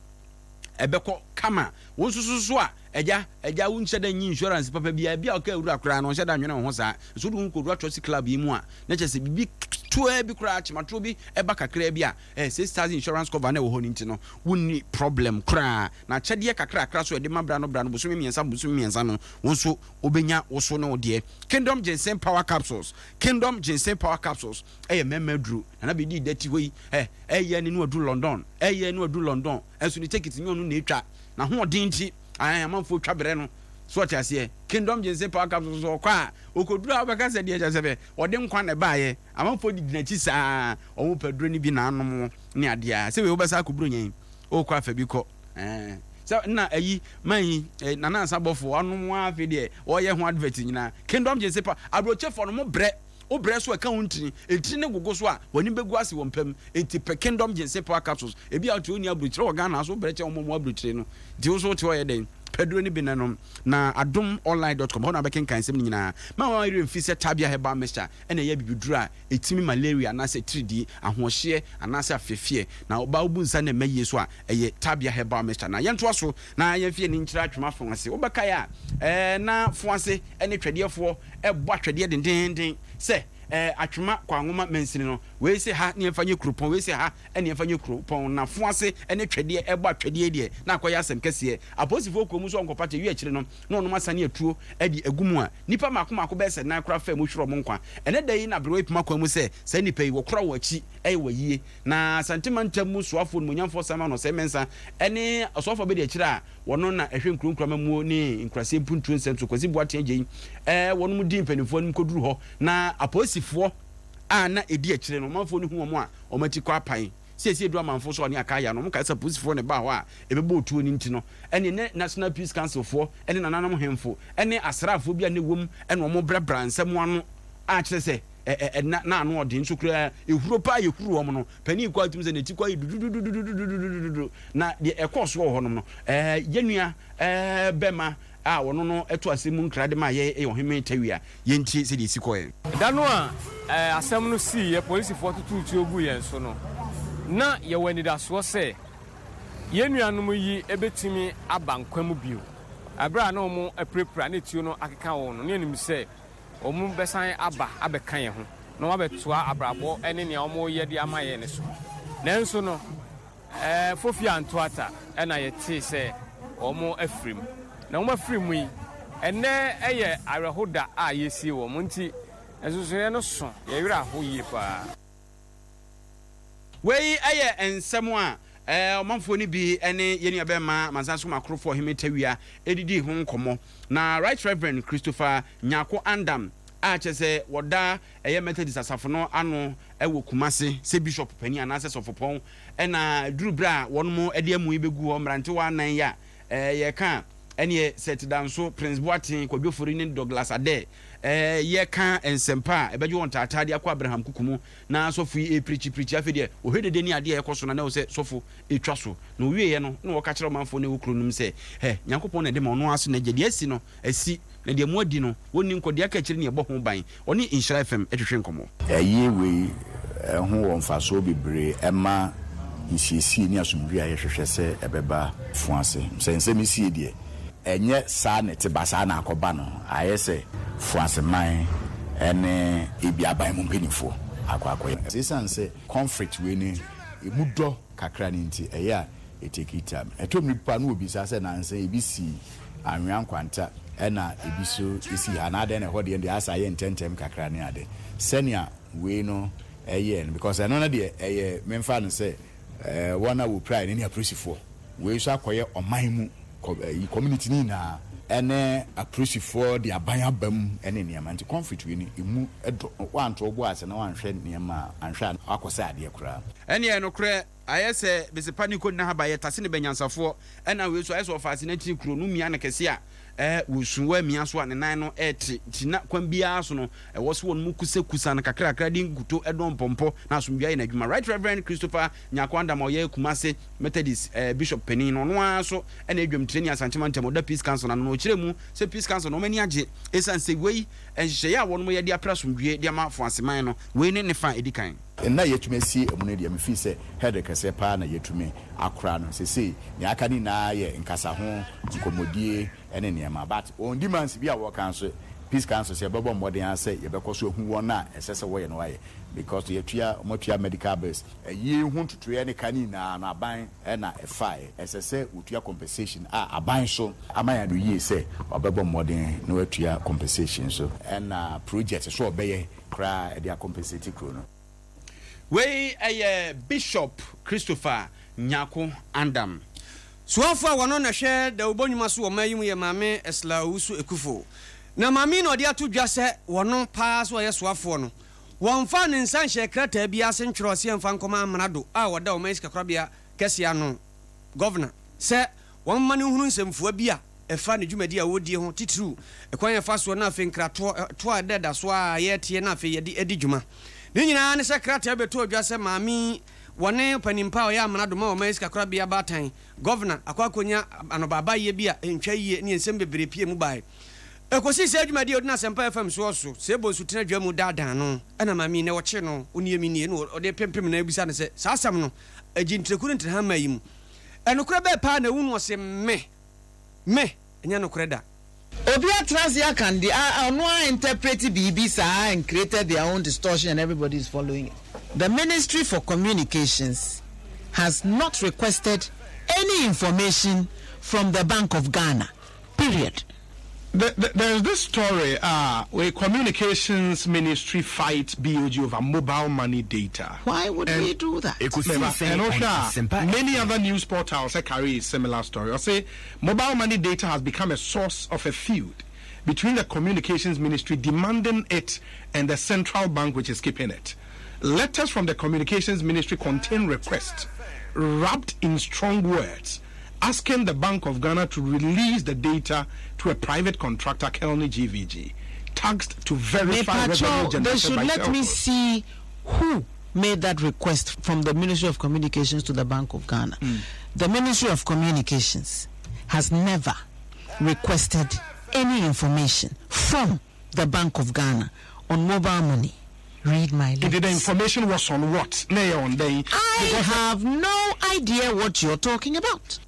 ɛbɛkɔ kama. Wo nso so so a. Agya, agya wonhyɛ da nyi insurance papa biara, bi a ɔka awura koraa no ɔnhyɛ da nwene wo ho saa. Nso wode wo ho kɔwura Trustee Club yi mu a, na kyerɛ sɛ biribi ketewaa bi koraa, kyematoɔ bi ba kakraa bi a, eh, 6,000 insurance cover na ɛwɔ hɔ no nti no, wonni problem koraa. Na akyɛdeɛ kakrakra so a yɛde ma bra no bra no, bosome mmiɛnsa bosome mmiɛnsa no, wo nso wobɛnya wo so ne wo deɛ. Kingdom Ginseng Power Capsules, Kingdom Ginseng Power Capsules ɛyɛ mmarima aduro. Nana bɛdii da ti hɔ yi, eh, ɛyɛ ne no aduru London, ɛyɛ no aduru London, ɛnso ne tekiti nyɛ ɔno na ɛtwa. N'ahoɔden nti, ae, amanfoɔ twa berɛ no. So ɔte aseɛ? Kingdom Ginseng Power Capsules nso ɔkɔ a, ɔkɔduru a wobɛka sɛ deɛ kyerɛ sɛ bɛ, ɔde nkwa na ɛbaeɛ. Amanfoɔ didi n'akyi saa, wɔn pɛ aduro no bi na anom ne adeɛ a. Sɛ wei wobɛsa akɔ Buronya yi, wokɔ afa bi kɔ. Ɛɛ, sɛ nna ayi, man yi, eh, Nana Ansa Bɔfoɔ, anom ara afei deɛ ɔreyɛ ho advert nyinaa. Kingdom Ginseng Power, aburokyefoɔ no, mo brɛ. Wo brɛ so a ɛka wo ntini, ntini no gogo so a, w'ani bɛgu ase wɔ mpa mu. Enti pɛ Kingdom Ginseng Power Capsules. Ebia wote wonni aburokyire wɔ Ghana ha so, wo brɛ kyɛn wɔn a wɔwɔ aburokyire no. Nti wo nso wote hɔ yɛ dɛn? Pɛ aduro no bi na nom. Na adomonline dot com, ɛhɔ na wobɛkenkan nsɛm no nyinaa. Mma wo werɛ mfi sɛ Tabia Herbal Mixture na ɛyɛ abibiduro a ɛtumi malaria anaasɛ atiridii, ahoɔhyeɛ anaasɛ afeɛfeɛ. Na ɔbaa wobu nsa na ɛmma yie nso a, ɛyɛ Tabia Herbal Mixture. Na yɛntoa so na yɛmfa yɛn ani nkyerɛ Atwema Foase. Wobɛkae a, ɛɛ na Foase ne Twɛdeɛfoɔ bɔ atwɛdeɛ dendeenden sɛ, Ɛɛ, Atwema Kwanwoma mansini no, wei se ha ne yɛmfa nyɛ kuropɔn, wei se ha ne yɛmfa nyɛ kuropɔn. Na Foase ne Twɛdeɛ rebɔ atwɛdeɛ yi deɛ, na akɔyɛ asɛm kɛseɛ. Apolisifoɔ kuo mu nso wɔnkɔpata, ɛwie akyire no, na wɔnom asane atuo de agu mu a, nnipa mmaako mmaako bɛyɛ sɛ nan koraa faa mu hwere wɔn nkwa. Ɛnnɛ da yi na aberewa yi poma kwan mu sɛ saa nnipa yi, wɔkora wɔn akyi yɛ wɔn ayie. Na Asante mantam mu soafoɔ Onimuonyamfoɔ Simon Osei Mensah ne ɔsoafoɔ abadiakyire a wɔno na ɛhwɛ nkuro nkuro amammuo ne nkuraseɛ mpuntuo nsɛm so Kwasi Boateng Agyei wɔnom dii mpanimfoɔ anim kɔduru hɔ na apolisifoɔ a na ɛdi akyire no ɔmanfoɔ no hu wɔn a wɔn akyi kɔ apan siesie duru amanfoɔ so a ne aka ayɛ no wɔn kae sɛ apolisifoɔ na ɛbaa hɔ a ɛbɛbɔ otuo no nti no ɛne ne National Peace Council foɔ ne nananom hemfo ne asraafoɔ bi a na ɛwom na wɔn brabra nsɛm ano a kyerɛ sɛ ɛ na ano ɔden nso koraa ehuro paa yɛ huru wɔn no panin kɔ atum sɛ n'akyi kɔ ayɛ dududududududududu na deɛ ɛkɔɔ soɔ wɔ hɔnom no ɛɛ yɛn nua ɛɛ bɛma a ɔno no ɛto asɛm mu nkra de ma yɛ ɛyɛ ɔheme tawia yɛntie sɛdeɛ esi kɔɛ. Da no a asɛm no siiɛ, polisifoɔ totoo tuo guu yɛn so no, na yɛwɔ anidasoɔ sɛ yɛn nuanom yi bɛtumi aba nkwa mu bio. Berɛ a na wɔapirapira na tuo no akeka wɔn no, na yɛnim sɛ wɔbɛsan aba abɛka yɛn ho na wɔabɛtoa abrabɔ ne nea wɔreyɛ de ama yɛn no so. Nanso no, Fofi anto ata na yɛtee sɛ wɔafiri mu. Na wɔafiri mu yi, ɛnnɛ yɛ awerɛho da a yɛresie wɔn nti, nsonsonoeɛ no so, yɛn werɛ aho yie pa ara. Wei yɛ nsɛm a ɔmanfoɔ no bi ne yɛn nuabɛrima Amansan Som Akorofoɔ Ɔhene Tawia didii ho nkɔmmɔ. Na Right Reverend Christopher Nyarko Andam a kyerɛ sɛ wɔda ɛyɛ Methodist asafo no ano wɔ Kumase sɛ Bishop panin anaasɛ sɔfopɔn na ɛduru berɛ a wɔnom de amu yi bɛgu hɔ mmerantewa anan yi a yɛka a ɛneɛ Seth Danso, Prince Boateng, Kwadwo Fori ne Douglas Adair yɛka nsɛmpa a ɛbɛgye wɔn taataa de akɔ Abraham kuku mu na sɔfo yi repreachi preachi afei deɛ ɔhwɛ dede ne adeɛ a ɛkɔ so na na ɛwɔ sɛ sɔfo twa so na ɔwieɛ no na ɔka kyerɛ ɔmanfoɔ no ɛwɔ kuro no mu sɛ hɛ Nyankopɔn na ɛde ma ɔno ara so na agya deɛ asi no asi na deɛ mo adi no wɔnni nkɔ deɛ aka akyire ne ɛbɔ ho ban ɔne Nhyira FM twetwe nkɔmmɔ. Ayie wei ho wɔ mfasoɔ bebree ɛma nsiesie ne asomdwoeɛ a yɛhwehwɛ sɛ ɛbɛba fo ase. Sɛ nsɛm yi sie deɛ, ɛnyɛ saa na ɛte ba saa na akɔba no, ayɛ sɛ fo ase man ne ebia aban mu mpanimfoɔ akɔ akɔyɛ. Esiane sɛ conflict wei no ɛmu dɔ kakra no nti, ɛyɛ a ɛtake time. Ɛtɔ mmere bi po a na wɔbisa sɛ nansa yi ebi sii Anwea Nkwanta ɛna ebi nso sii ha na adɛn na ɛhɔ deɛ deɛ asɛ ayɛ ntɛmntɛm kakra ne ade. Sɛnea wei no ɛyɛɛ no because ɛno no deɛ ɛyɛ memfa no sɛ wɔn a wɔpiraeɛ no ne apolisifoɔ. Wei nso akɔyɛ ɔman mu kɔ community no nyinaa ɛne apolisifoɔ de aban aba mu ɛne nneɛma nti conflict wei no ɛmu dɔ. Woanto wo bo ase na woanhwɛ nneɛma a anhwɛ a woakɔsɛe adeɛ koraa. Ɛneɛ nokorɛ ayɛ sɛ besepa ne kɔnina haba yɛ tase ne bɛ nyansafoɔ ɛna wei nso ayɛ sɛ ɔfa ase n'akyiri kuro no mia no kɛse a ɛɛ wɔsu wɔamia so a ne nan no ɛte nti na kwan biara so no ɛwɔ so wɔn mu kusakusa no kakrakra de nkuto ɛdɔn mpɔmpɔ na asomdwoeɛ ayɛ n'adwuma. Right Reverend Christopher Nyarko Andam a ɔyɛ Kumase Methodist Bishop panin no, ɔno ara nso na ɛyɛ dwamtirani Asante Mantam, ɔda Peace Council no ano, na ɔkyerɛɛ mu sɛ Peace Council no wɔn ani agye ɛsiane sɛ wei nhyehyɛeɛ a wɔn yɛ de apere asomdwoeɛ de ama Foaseman no, wei ne ne fa a ɛdi kan. Nna yɛatumi asie amu no deɛ, me feel sɛ hurdle kɛseɛ paa na yɛatumi akora no. Sesei nea aka no nyinaa yɛ nkasaho, nkɔmmɔdie ne nneɛma. But wɔn demands bi a wɔka nso, Peace Council sɛ yɛbɛbɔ mmɔden ara sɛ yɛbɛkɔ so ahu wɔn a ɛsɛ sɛ wɔyɛ no wɔayɛ because yɛatua, wɔatua medical bills. Ayie ho ntotoeɛ ne ka no nyinaa no aban na ɛfaeɛ. Ɛsɛ sɛ wɔtua compensation a aban nso ama yɛn anoyie sɛ wɔbɛbɔ mmɔden na wɔatua compensation nso. Ɛna project nso a wɔbɛyɛ koraa de acompensate kuro no. Wei yɛ Bishop Christopher Nyarko Andam. Soafo a wɔno na hwɛ dawubɔ nnwuma so wɔ ɔman yi mu yɛ Maame Esla Owusu Ekufo. Na maame yi na ɔde ato dwa sɛ wɔno paa sɛ ɔyɛ soafoɔ no, wɔmfaa ne nsa nhyɛɛ krataa biara ase ntwerɛɛ sɛ yɛmfa nkɔma amrado a ɔda ɔman yi sikakorabea kɛseɛ ano, Governor, sɛ wɔmma no nhunu nsɛmfua bi a ɛfa ne dwumadi a ɔredie ho, titiriw kwan a ɛfa soɔ na afei nkratoɔ toɔ a ɛda ɛda so a yɛreteɛ na afei yɛde adi dwuma. Ne nyinaa ne sɛ krataa bɛtɔɔ dwa sɛ maame yi wɔne ɔpanin pa a ɔyɛ amrado ma ɔman yi sikakorabea baatan, Governor, akɔ akɔnya anobaabaeɛ bi a ɛntwa yie ne nsɛm bebree pue mu baeɛ. Ɛkɔsii sɛ dwumadi a ɔdi no Asɛmpa FM soɔ so, Sebo Nsutene Adwa mu daadaa no na maame yi, nɛ wɔkyee no, ɔnie me nie, na ɔde pempem na ɛbisa no sɛ, saa asɛm no, ɛgye ntireku ne ntirehamma yi mu. Ɛnokorɛ bɛɛ paa na ɛwu no ɔse me, me, ɛnyɛ nokorɛ da. Obi atena ase aka no deɛ a ɔno ara interpret biribi saa and created their own distortion and everybody is following it. The Ministry for Communications has not requested any information from the Bank of Ghana. Period. The, the, there's this story uh, where communications ministry fights BOG over mobile money data. Why would and we do that? And also, many other news portals carry a similar story. I say mobile money data has become a source of a feud between the communications ministry demanding it and the central bank which is keeping it. Letters from the communications ministry contain requests wrapped in strong words asking the Bank of Ghana to release the data to a private contractor, Kelny GVG, tasked to verify revenue generated They should by let me see who made that request from the Ministry of Communications to the Bank of Ghana. Mm. The Ministry of Communications has never requested any information from the Bank of Ghana on mobile money. Read my lips. The information was on what? I have no idea what you're talking about.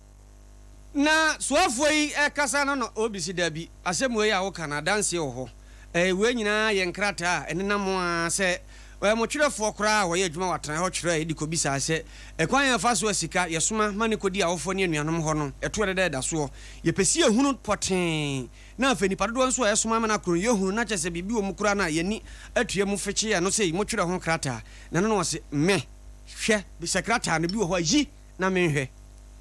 Na soafoɔ yi rekasa no na ɔrebisi Dabi, asɛm wei a woka no, adanseɛ wɔ hɔ. Ɛɛ, wei nyinaa yɛ nkrataa a ɛnenam ara sɛ ɛɛ, mo twerɛfoɔ koraa a wɔyɛ adwuma wɔ atenaeɛ hɔ twerɛeɛ de kɔbisaa sɛ ɛkwan a yɛfa so a sika yɛsoma ma no kɔdi awofoɔ ne anuanom hɔ no, ɛto a ɛdeda soɔ. Yɛpɛ sɛ yɛhunu pɔtee Na afei nnipa dodoɔ nso a ɛsoma ama no akoro no, yɛhunu, na kyerɛ sɛ biribi wɔ mu koraa no a, yɛn ani atua mu fekyee ɛno sei, motwerɛ ho krataa. Na ɛno na ɔse, Me, hwɛ, sɛ krataa no bi wɔ hɔ a, yi na menhwɛ.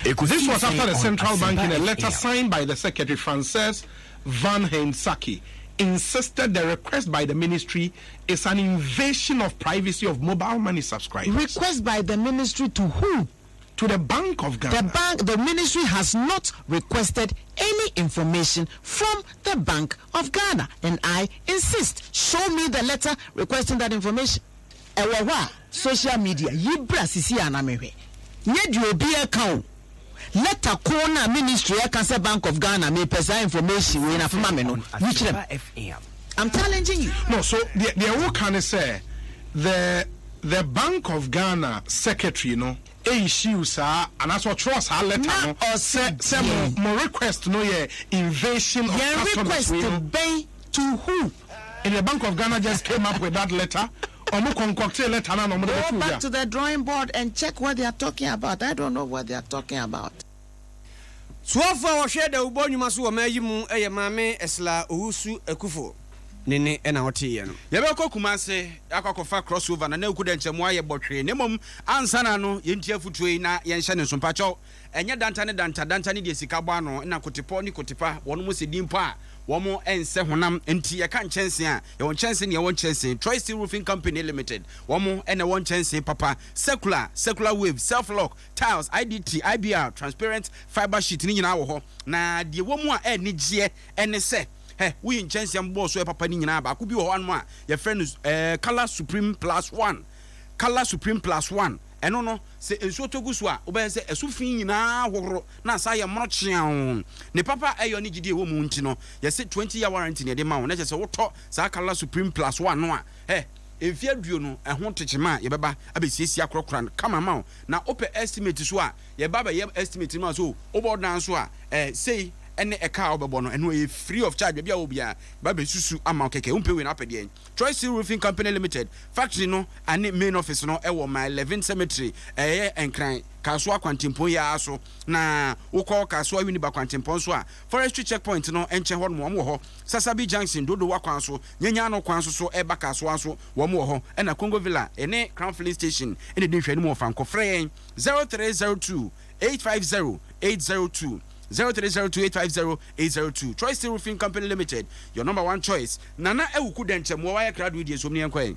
This was after the central bank in a letter signed by the secretary Frances Van Hensaki insisted the request by the ministry is an invasion of privacy of mobile money subscribers. Request by the ministry to who? To the Bank of Ghana. The bank, the ministry has not requested any information from the Bank of Ghana and I insist, show me the letter requesting that information. Ɛwɔ hɔ a, social media, yi bra sisi a na menhwɛ. Nyɛ deɛ obi ɛka o. Letter ko no a ministry ɛka sɛ Bank of Ghana mepɛ saa information wei na fa ma me no, yi kyerɛ me. I'm challenging you. No, so deɛ deɛ woka ne sɛ the the Bank of Ghana secretary no issue saa anaasɛ ɔtwerɛ saa letter no sɛ sɛ mo mo request no yɛ invasion of Yɛn customers request wei no. bɛn to who? And the Bank of Ghana just came up with that letter. Ɔmo concocted letter no na ɔmo de Go bɛto back dwa. to the drawing board and check what they are talking about. I don't know what they are talking about. Soafo a ɔhwɛ dawubɔ nnwuma so wɔ ɔman yi mu yɛ Maame Esla Owusu Akuffo. Ne nne na woteeɛ no. Yɛbɛkɔ Kumase akɔ akɔfa crossover na na ɛku dɛ nkyɛ mo ayɛ bɔtwee na mmom ansa na no yɛntie afotuo yi na yɛnhyɛ ne nso mpakyɛw ɛnyɛ danta ne danta danta ne deɛ sika bɔ ano na kotepɔ ne kotepa wɔnom sɛ din mpo a wɔn ɛnsɛ honam nti yɛka nkyɛnse a yɛwɔ nkyɛnse ne yɛwɔ nkyɛnse Troy Steel Roofing Company Limited wɔn ɛna ɛwɔ nkyɛnse papa circular circular wave self lock Tiles, IDT, IBR, transparent fibre sheet ne nyinaa wɔ hɔ. Na deɛ ɛwɔ mu a ɛyɛ anigyeɛ ne sɛ, hɛ, woyi nkyɛnsee a mobɔɔ so yɛ papa no nyinaa a, baako bi wɔ hɔ anom a yɛfrɛ no eh, Colour Supreme Plus One. Colour Supreme Plus One. Ɛno no, sɛ nsuo tɔ gu so a, wobɛyɛ sɛ ɛso fi nyinaa hohoro na asan ayɛ mono kyeaw. Ne papa a ɛyɔ ne gyidie a ɛwɔ mu nti no, yɛse 20 year warranty na yɛde ma wo. Na kyerɛ sɛ wotɔ saa Colour Supreme Plus One no a, hɛ, Mfeɛ aduonu ɛho tekyema a yɛbɛba abɛsiesie akorɔkora no kama ama wo. Na wopɛ estimate so a, yɛba abɛyɛ estimate no ma wo sɛ o, wobɔ wo dan so a, eh, sei ne ɛka a wobɛbɔ no, ɛno ɛyɛ free of charge, baabi a wowɔ biara, yɛba abɛsusu ama wo kɛkɛ. Wompɛ wei na wopɛ deɛn? Troy Steel Roofing Company Limited factory no ane main office no wɔ Mile 11 Cemetery, ɛyɛ Nkran, Kasoa kwantempɔn yi ara so. Na wokɔ Kasoa Winneba kwantempɔn so a, Forestry checkpoint no nkyɛn hɔ nom wɔn wɔ hɔ. Sasabi Junction, Dodowa kwan so, Nyanya ano kwan so so ɛba Kasoa nso wɔn wɔ hɔ. Ɛna Congo Villa ɛne Crown Filling Station ɛna ɛdi nhwɛanim wɔ Fankɔ. Frɛ yɛn 0302 850 802, 0302 850 802. Choice Steel Roofing Company Limited, your number one choice. Nana Awuku Dɛnkyɛmmoa wayɛ krado yi deɛ som ne yɛnkɔ ɛ.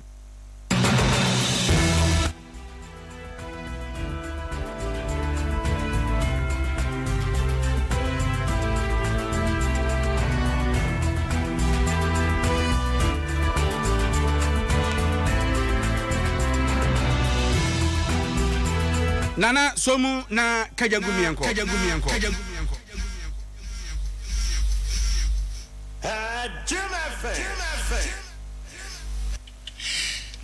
Nana somu na kagya gu miɛnkɔ. Kagya gu miɛnkɔ. Jim FM.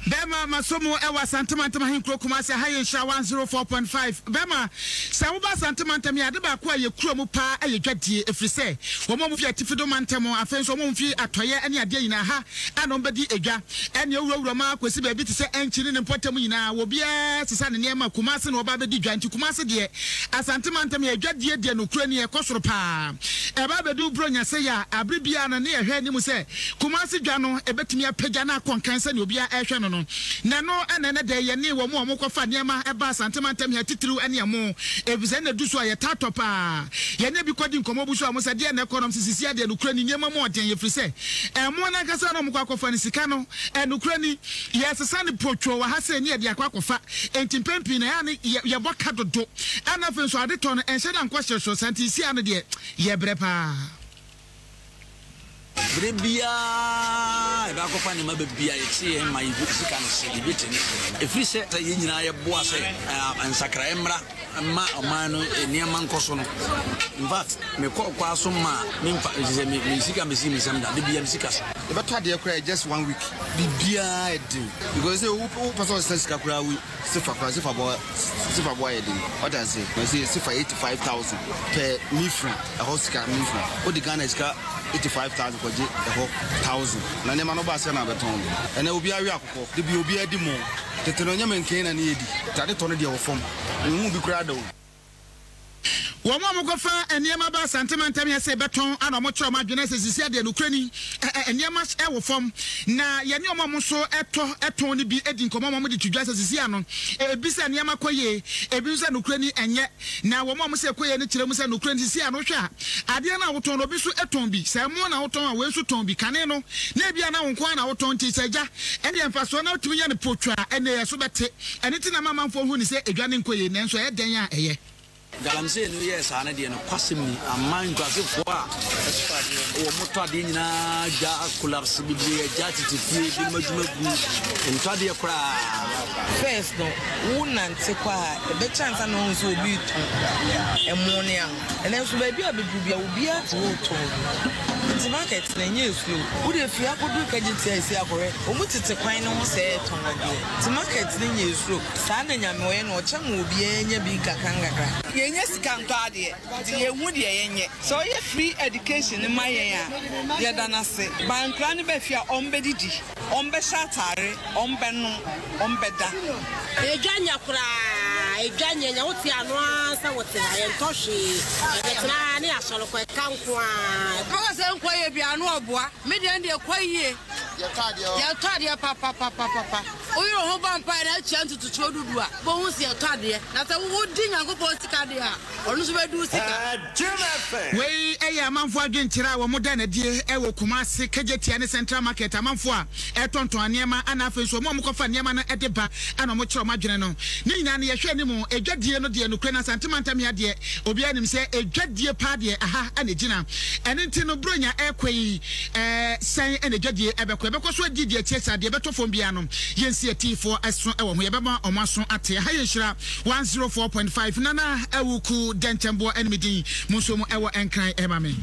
Bɛɛma maso mu ɛwɔ Asante mantam ahenkuro Kumasi aha yɛ nhyira 104.5 Bɛɛma sɛ woba Asante mantam yi ade baako a yɛ kura mu paa ɛyɛ dwadie ɛfiri sɛ wɔn a wɔfi atifido mantam afei nso wɔn a wɔfi atɔeɛ ne adeɛ nyinaa ha a na wɔbɛdi edwa ɛne awurawura mu ara kɔsi baabi te sɛ Ɛnkyi ne ne mpɔtam nyinaa obiara sesa ne nneɛma Kumasi na wɔba abɛdi dwa nti Kumasi deɛ Asante mantam yɛ dwadie deɛ nokorɛ ni ɛkɔ soro paa ɛba abɛdu Buronya sei a abere biara no ne yɛhwɛ anim sɛ Kumasi dwa no, ɛbɛtumi apagya na akɔ nkan sɛnea obiara rehwɛ no no. Na ɛno na ɛnnɛ da yi yɛne wɔn a wɔkɔfa nneɛma ba Asante mantam ha titiriw ne ɛmo, efisɛ ɛno na ɛdu so a yɛtaa tɔ paa. Yɛne bi kɔdi nkɔmmɔ bu so a wɔn sɛ deɛn na ɛkɔ nom sɛ sisi adeɛ nokorɛ ni nneɛma mu ɔden efiri sɛ ɛmo no ankasa na wɔkɔ akɔfa no sika no nokorɛ ni yɛsesa no potwoo wɔ ha sei ne yɛde akɔ akɔfa enti mpɛn pii no ɛyɛ a ne yɛbɔ ka dodo ɛna afei nso adetɔ no ɛnhyɛ da nkɔ hyerɛhyerɛ saa nti sesia no deɛ yɛbrɛ paa. Bere biara a yɛbɛakɔfa nneɛma ba biara, yɛkyere yɛn ma yɛn sika no hye, yɛn dwetɛ no hye. Ɛfiri sɛ yɛn nyinaa yɛboa sɛ nsakraeɛ mmra mma ɔman no nneɛma nkɔ so no. In fact, mekɔɔ kwaa so ma memfa, kyerɛ sɛ me sika mmɛsii me nsam da, da biara me sika so. Yɛbɛtɔ adeɛ koraa just one week, biribiara yɛ den because sɛ wopɛ sɛ wosesa sika koraa wo sefa koraa sefa bɔ sefa bɔ ayɛ den wate aseɛ sɛ sefa 85,000 pɛ mifra. Ɛhɔ sika menfiri. Wode Ghana sika 85,000 kɔgye ɛhɔ 1,000 na nneɛma no ba sɛ na abɛtɔn no. Ɛnɛ obiara we akokɔ. Da bi obiara di mo. Tete no ɛnyɛ menken na ne yɛdi. Nti ade tɔ no deɛ wɔ fam. Menhuu bi koraa da o. Wɔn a wɔkɔfa nneɛma ba Asante mantam yɛ sɛ bɛtɔn ana wɔkyerɛ wɔn adwene sɛ sisi adeɛ nokorɛ ni nneɛma wɔ fam na yɛne wɔn a wɔn nso tɔ tɔn no bi di nkɔmmɔ ma wɔde to dwa sɛ sisi ano ebi sɛ nneɛma kɔ yie ebi nso sɛ nokorɛ ni ɛnyɛ Na wɔn a wɔsɛ ɛkɔyɛ no kyerɛ mu sɛ, Nokorɛ no, seesei a na wohwɛ a, adeɛ no a wotɔn no, obi nso tɔn bi. Sɛ ɛmo na wotɔn a, wei nso tɔn bi. Kane no, na ebia na wo nko ara na wotɔn, nti sɛ agya, ɛnneɛ mfasoɔ na wotumi nya no potwaa, ɛnneɛ ɛso bɛte. Ɛno nti na ɛma amanfoɔ hu no sɛ edwa no nkɔ yie, nanso ɛyɛ dɛn a ɛyɛ. Galamsey no yɛɛ saa no deɛ nokwasɛm ni ama nkurasefoɔ a wɔn tɔ adeɛ nyinaa dwa collapse bebree agya tete fie binom adwuma gu ntɔ adeɛ koraa. First no wo nante kɔ a ɛbɛkyɛ ansa na woahu sɛ obi retɔn ɛmo ne anwa. Ɛnɛ nso baabi a bɛduru biara obiara te hɔ retɔn bi. Nti market no ɛnyɛɛ slow. Wo deɛ firi ha kɔduru Kagyetia ɛsi akɔhwɛ wɔn tete kwan no ho sɛɛ retɔn adeɛ. Nti market no nyɛɛ slow. Saa na Nyame ɔyɛ no ɔkyɛ ma obiara nya bi nkakra nkakra. Yɛnnya sika ntɔ adeɛ nti yɛnhu deɛ yɛnyɛ. Sɛ ɔyɛ free education no ma yɛn a yɛda no ase. But nkwadaa no ba fie a wɔbɛdidi. Wɔbɛhyɛ atare, wɔbɛnom, wɔbɛda. Edwa nyɛ koraa, edwa nyɛ nya wote ano ara sɛ wote ha, yɛntɔ hwee, yɛbɛtena ha ne yɛasɔre kɔ, ɛka nko ara. Bɛka sɛ nkɔ yie biara no ɔboa. Me deɛ ndeɛ kɔ yie. Yɛtɔ adeɛ papapapapa. Woyere wo ho bɔ mpaeɛ na atua ntotosoɔ dudu a, wobɛhu sɛ yɛtɔ adeɛ. Na sɛ wodi Nyankopɔn sika deɛ a, ɔno nso bɛdi wo sika. Wei yɛ amanfoɔ adwenkyerɛ a wɔn da no adie wɔ Kumasi, Kejetia ne Central Market amanfoɔ a ɛtontɔn nneɛma ɛna afei nso wɔn a wɔkɔfa nneɛma no de ba ɛna wɔn kyerɛ wɔn adwene no. Ne nyinaa no yɛhwɛ anim edwadie no deɛ nokorɛ no Asante mantam ha deɛ obiara nim sɛ edwadie paa deɛ aha ɛna egyina. Ɛno nti no Buronya ɛrekɔ yi ɛɛ sɛn ɛna edwadie ɛbɛkɔ? Yɛbɛkɔ so adi deɛ ɛteɛ saa deɛ ɛbɛtɔ fam biara no yɛnsi atiifoɔ ɛso ɛwɔ ho yɛbɛma wɔn aso ate. Ɛha yɛ nhyira. 104.5 Nana Awuku Dɛnkyɛmboɔ ɛne me din mo nso mo ɛwɔ Nkran ɛma me.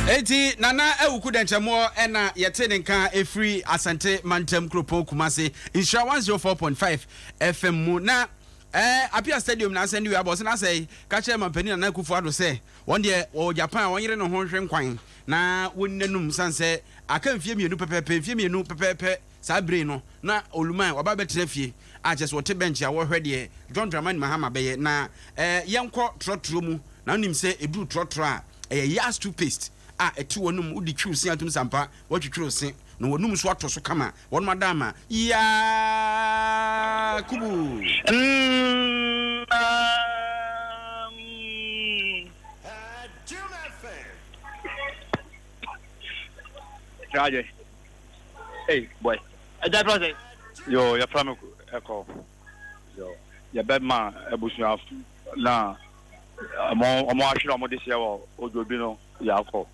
Enti Nana Awuku Dɛnkyɛmmoɔ ɛna yɛte ne nka ɛfiri Asante Mantam kuropɔn Kumase Nhyira 104.5 FM mu na eh, Apia Stadium na asɛn de wei abɔ sɛ n'asɛe ka kyerɛ mampanin Nana Akufo Addo sɛ wɔn deɛ wɔwɔ Japan a wɔnyere ne ho nhwe nkwan na wɔnni n'anum sane sɛ aka mfie mmienu pɛpɛɛpɛ mfie mmienu pɛpɛɛpɛ Saa bere yi no, na Oluman waba abɛtena fie a kyerɛ sɛ ɔte bɛnkye a ɔrehwɛ deɛ John Dramani Mahama bɛyɛ. Na eh, yɛnkɔ trɔtrɔ mu, na wonim sɛ ɛduru trɔtrɔ a, ɛyɛ Yas toothpaste a ɛte w'anom, wode twi wo se atom sɛ ampa woatwitwi wo se, na w'anom nso atɔ so kama. Wɔnom ada ama Yakubu. Traje. Hey, boy. Ɛgya fira sɛ. Yo, yɛfrɛ me ɛkɔ. Yo, yɛbɛma abusua na ɔmo ɔmo ahwere ɔmo de hyɛ wɔ odwobi no yɛakɔ.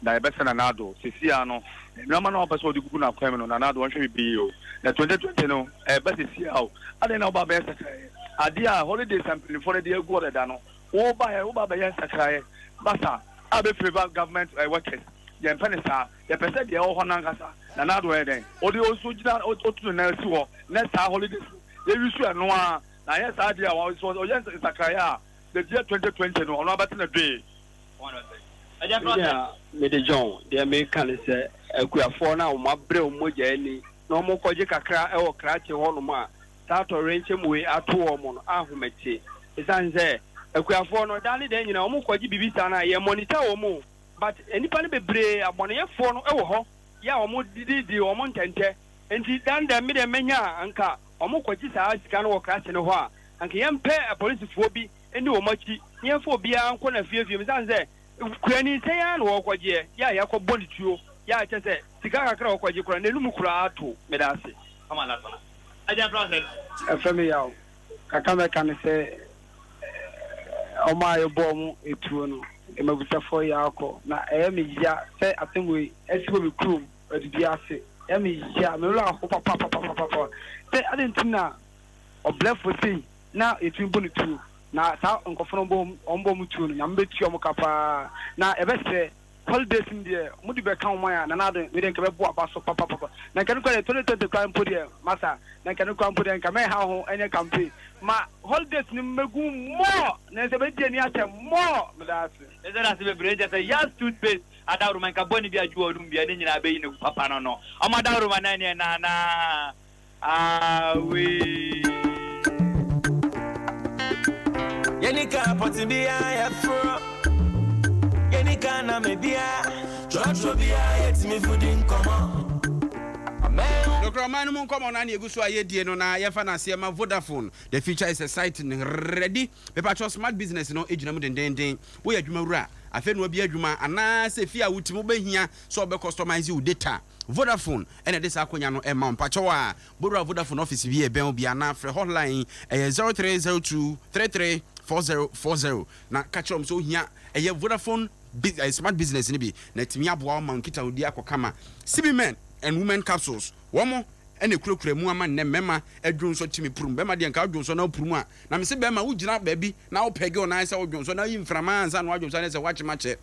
Na yɛbɛsɛ Nana Addo. Sisi ano, nneɛma na ɔpɛ sɛ ɔde gugu n'akwan mu no, Nana Addo ɔnhwɛ biribi yie o. Na 2020 no, ɛɛba sisi a o. Adɛn na woba abɛyɛ nsakraeɛ? Adeɛ a holidays a mpanimfoɔ no de agu hɔ dada no, woba yɛ woba abɛyɛ nsakraeɛ basa a bɛ favour government workers. Yɛmpɛ ne saa. Yɛpɛ sɛ deɛ ɛwɔ hɔ no ankasa Nana Addo yɛ dɛn? Ɔde ɔnso gyina ɔtu ne nan si hɔ na saa holidays no yɛ use ɛno ara na anyɛ saa deɛ a ɔyɛ nsakraeɛ a the year 2020 no ɔno abɛte no dwee. Me nua mede John, deɛ meka ne sɛ akuafoɔ no a wɔn abrɛ wɔn mogya ani na wɔn kɔgye kakra wɔ krakye hɔ nom a saa atɔwrɛnkyɛm wei ato wɔn no ahomete ɛsiane sɛ akuafoɔ no daa ne daa nyinaa wɔn kɔgye biribi saa no a yɛ monitor wɔn o. But nnipa no bebree abɔneyɛfoɔ no wɔ hɔ yɛ a wɔn didi di wɔn ntɛntɛ nti dan dɛm me deɛ mɛnya a anka wɔn kɔgye saa sika no wɔ krakye no hɔ a anka yɛn pɛ apolisifoɔ bi ndi wɔn akyi na yɛn fa obiara nkɔ na fie fie mu sane sɛ kuani sɛn ara na wɔkɔgyeɛ yɛ a yɛakɔ bɔ ne tuo yɛ a kyɛ sɛ sika kakra a wɔkɔgye koraa n'anum koraa ato meda ase. Ɛfɛ me yaw. Kakra mɛka ne sɛ wɔn a yɛbɔ wɔn atuo no, mmabusafoɔ yɛ akɔ. Na ɛyɛ me ya sɛ asɛm wei asi wɔ me kurom adidi ase. Ɛyɛ me ya, me werɛ aho papapapapapa sɛ adɛn nti na ɔbrɛfoɔ sei na yɛtumi bɔ no tuo. Na saa nkurɔfoɔ no wɔn bɔ wɔn tuo no, Nyame bɛtua wɔn ka paa. Na yɛbɛsrɛ Holidays no deɛ ɔmo de bɛka ɔman a Nana Addo me deɛ nka bɛbo aba so papapapa na nka no koraa deɛ 2020 koraa mpo deɛ masa na nka no koraa mpo deɛ nka mɛnha ho ɛnyɛ campaign ma holidays no mmɛgu more na nso bɛdi ani akyɛ more meda ase. Meda no ase bebree nkyɛ sɛ Yas toothpaste adawroma nka bɔne bi a dwo wɔ nom bia ne nyinaa bɛyi no papa no no ɔmo adawroma no ɛneɛ Nana Awee. Yɛni ka pɔte biara yɛforɔ Yɛni ka name biara Trɔtrɔ biara yɛtumi fo di nkɔmmɔ Nokorɛ ɔman no mu nkɔmmɔ no ara na yɛgu so a yɛdie no na yɛmfa no aseɛ ma Vodafone The future is exciting ready Mepakyɛw smart business no gyina mu dendeenden Woyɛ adwuma wura afei na wabue adwuma anaa sɛ fie a wote mu wobɛhia sɛ wobɛ customize wo data Vodafone na ɛde saa akonya no rema wo. Mpakyɛw a, bowura Vodafone office bi a ɛbɛn wo biara anaa frɛ hotline yi, ɛyɛ 0302 33 4040 na ka kyerɛ wɔn sɛ wohia ɛyɛ Vodafone Smart Business no bi na atumi aboa wo ma wo nkitahodie akɔ kama. CB Men and Women Capsules, wɔn na ɛkurakura mu ama nnɛ mmarima adwonsɔ tumi purum. Barima deɛ nka wodwonsɔ na wopurum a, na mese barima wogyina baabi na wopɛge wo nan sɛ wodwonsɔ na woyi mframa ansa na woadwonsɔ ne sɛ woakyem akyɛ.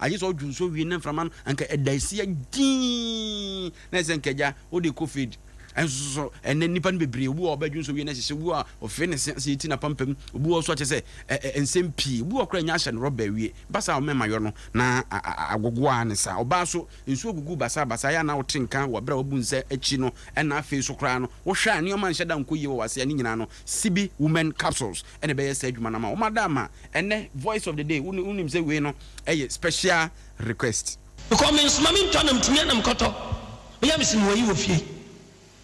Agye sɛ ɔdwo nsuo wie na mframa no anka ɛda asia dinn na ɛsɛ nka agya wode kɔ feed. Ɛnso so ɛnɛ nnipa no bebree obi wɔ hɔ ɔbɛdwo nsuo wie na ɛhyehye obi wɔ hɔ a ɔfee ne se ase ti n'apampam obi wɔ hɔ nso akyɛ sɛ ɛ nsɛm pii obi wɔ hɔ koraa nya ahyɛ no rɔba awie ba saa ɔmɛma yɔ no na agogo a ne saa ɔbaa so nsuo gugu basaa basaa yɛ a na wote nka wɔ berɛ a wabu nsa akyi no ɛna afei so koraa no wohwɛ a nneɛma nhyɛ da nkɔ yie wɔ w'ase a ne nyinaa no Sibi Women Capsules ɛna ɛbɛyɛ saa adwuma no ama wo. Wɔn ada ama ɛnɛ voice of the day. Wonim sɛ wei no ɛyɛ special request. Because me nsoma me ntɔ nam tumi anam kɔtɔ meyɛ me se mewɔ yi wɔ fie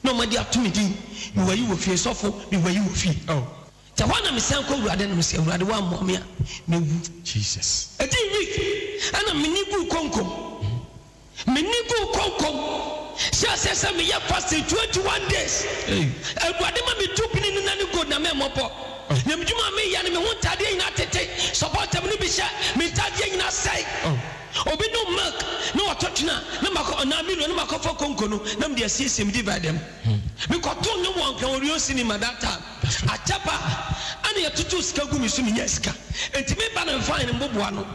na ɔmo de ato me din mewɔ yi wɔ fie sɔfo mewɔ yi wɔ fie oh sɛ hɔ na me san kɔ awurade na me se awurade woammoa me a mɛwu Jesus. Ɛdii week ɛna me ni guu konkom. M'ani guu konkom hyɛɛ aseɛ sɛ meyɛ fasting 21 days. Awurade ma me tu pini ne nane gold na mɛmmɔbɔ. Na me dwuma a meyɛ no me ho ntaadeɛ nyinaa tete, sɔpɔtam no bi hyɛ, me ntaadeɛ nyinaa sɛe. Obi nom milk na watɔ tuna na makɔ anaa milo na makɔfa konko no na mede asiesie me divider mu. Mekɔtoo nnwom wɔ Nkran Orion Cinema that time. Akyɛ paa. Ɛna. Ɛna yɛtotoo sika gu me so menyaa sika. Enti me ba na mefaa ne mboboa no.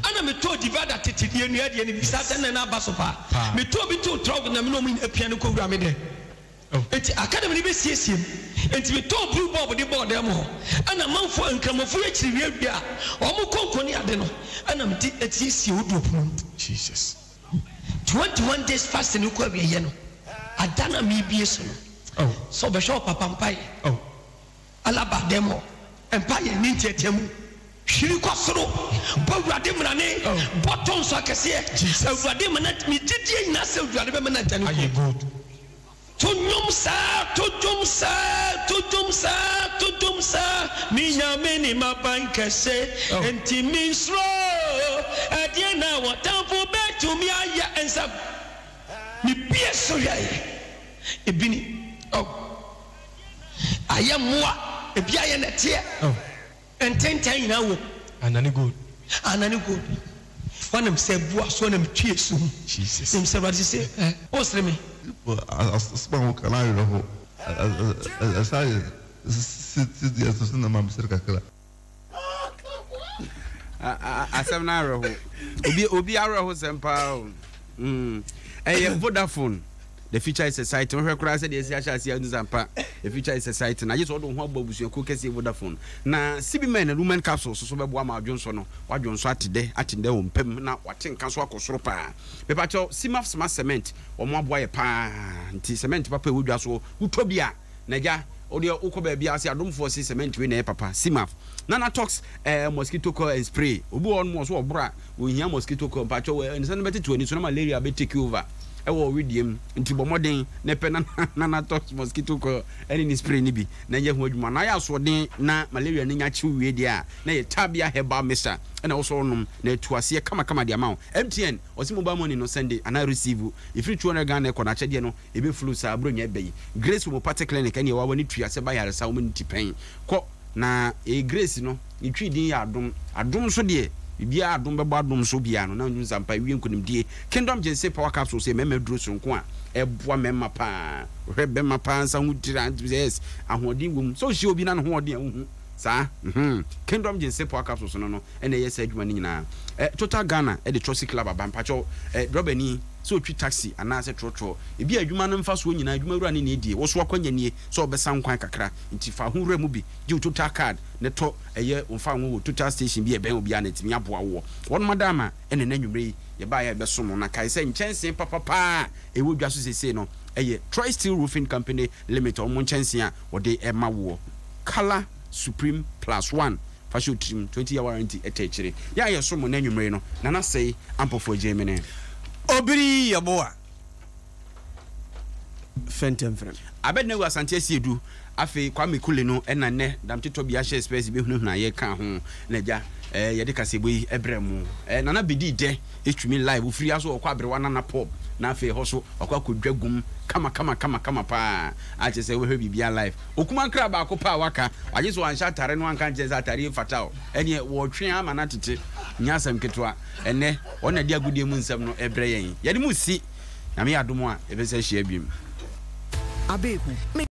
Ɛna metɔɔ divider tete deɛ nnua deɛ no bi saa sɛ nnɛ no aba so paa. Metɔɔ bi too trunk na me ne wɔn nyinaa pia no kɔwura me dɛm. Enti academy no bɛsiesie mu. Enti metɔɔ blue bulb de bɔɔ dan mu hɔ. Ɛna amanfoɔ, Nkramofoɔ yi akyiri wie wie a, wɔn kɔnkɔn ne ade no, ɛna mede asiesie wardrobe no mu. Jesus. 21 days fasting no kɔ awieɛ no, ada no a merebie so no, sɛ ɔbɛhwɛ ɔpapa mpaeɛ. Alaba dɛm hɔ mpaeɛ ne nteateamu hwiri kɔ soro bɔ Awurade mmarane bɔ to nso akɛseɛ Awurade ma na me gyidie nyinaa sɛ Awurade bɛma no agya ne kuro to nnwom saa to dwom saa to dwom saa to dwom saa me Nyame ne m'aban kɛse enti mensuro ɛdeɛn na wɔtamfo bɛtumi ayɛ nsɛm mebie so hwɛeɛ ebi ni oh. Ayɛ mmoa, ebi ayɛ nɛteɛ. Ntentan nyinaa wom. Anane gold. Anane gold. Wɔnam sɛ bu aso na metwie so mu. Jesus. Nim sɛ Awurade sɛ ɛ wosere me. Asɛm a woka no awerɛho. Ɛsan yɛ sɛdeɛ ɛsɛ sɛ na ma mesere kakra. Asɛm no awerɛho. Obi obi awerɛho sɛm paa o. Mm. Ɛyɛ Vodafone. The future is exciting. Wohwɛ koraa sɛdeɛ ɛsi ahyɛ aseɛ anu sampa. The future is exciting. Agye sɛ ɔde wo ho abɔ abusuakuo kɛseɛ Vodafone. Na CB Men and Women Capsules so bɛboa ma adwonsɔ no. Wadwonsɔ ate dɛ, ate dɛ wɔ mpa mu na wate nka so akɔ soro paa. Mepakyɛw, Cimaf Smart Cement, wɔn aboa yɛ paa. Nti cement papa ɛwɔ dwa soɔ, wotɔ bi a, Na agya, wo deɛ wokɔ baabi a, ɔse adomfoɔ se cement wei na ɛyɛ papa, Cimaf. Nana talks eh, mosquito coil and spray. Obi wɔ hɔ nom ɔso ɔboro a, ɔnhia mosquito coil. Mpakyɛw, nsa no bɛtete w'ani so na malaria bɛ take over ɛwɔ wo wedeɛ mu. Nti bɔ mmɔden na pɛ Nana, Nana talks mosquito coil ɛne ne spray no bi na yɛ ho adwuma. Na ayɛ asoɔden na malaria no nya kye wo wie deɛ a, na ɛyɛ Tabia herbal mixture ɛna ɛwɔ sɛ wonom na atu aseɛ kamakama de ama wo. MTN, ɔse mobile money no sɛnde anaa receive ɛfiri 200 Ghana ɛkɔ no akyɛdeɛ no Ebe flu saa bronya ɛbɛ yi. Grace Homeopathic Clinic ɛne ɛwɔ w'ani tua sɛ ba yaresa wɔn ani ti pɛn kɔ na ee Grace no ne twi din yɛ adom adom nso deɛ biribiara adom bɛbɔ adom so biara no na nso nsampa ewie nkonimdie Kingdom Ginseng Power Capsules yɛ mmarima aduro soronko a ɛboa mmarima paa wohwɛ bɛrima paa nsa ho tiri a ntumi sɛ yes ahoɔden wɔ mu sɛ wohyia obi na ne ho ɔden a wohu saa mhm Kingdom Ginseng Power Capsules no no ɛna ɛyɛ saa adwuma no nyinaa ɛ Total Ghana ɛde Trɔsi Club aba mpakyɛw ɛ drɔbani sɛ ɔtwi taxi anaasɛ trɔtrɔ. Ebia adwuma no mfasoɔ nyinaa adwumawura no na ɛdie, wo nso w'akwanya nie sɛ wobɛsa nkwan kakra, nti fa ho wura mu bi, gye wo Total card na tɔ ɛyɛ wo mfa ngo wɔ Total station bi a ɛbɛn wo biara na atumi aboa woɔ. Wɔnom adaama ɛna ɛnɛ anwummerɛ yi yɛbaeɛ a yɛbɛsom wo. Na kae sɛ nkyɛnsee papa paa a ɛwɔ dwa so seesei no ɛyɛ Troy Steel Roofing Company Limited wɔn nkyɛnsee a wɔde ɛma woɔ. Colour Supreme Plus One Fa hyɛ wo tirim, 20 year warranty ɛtɛ akyire. Yɛ a yɛsom mo nnɛ anwummere no, Nana Sey Ampofo Adjei mene. Obiri Yeboah Fɛntɛmfrɛm. Abednego Asante Asiedu, afei Kwame Kule no na nnɛ Damtetɔ bi ahyɛ spɛs bɛhunahuna yɛ kaa ho na agya eh, yɛde kaseɛbɔ yi brɛ mo. Eh, Nana bɛdii dɛ ɛtumi live, ofiri ha so ɔkɔ Aberewa Nana pub na afei ɛhɔ so wakɔ akɔdwa gum kama kama kama kama paa a kyerɛ sɛ wobɛhwɛ biribiara live. Okuma nkra baako pɛ a waka, wagye sɛ wanhyɛ atare no anka ankyerɛ sɛ atare yi mfata o. Ɛneɛ wɔtwe ara ma no atete. Nyɛ asɛm ketewa. Ɛnnɛ, wɔn na ɛde agodie mu nsɛm no rebrɛ yɛn. Yɛde mo resi. Nyame yɛ adom a, yɛbɛsan ahyia biom. Abeeku.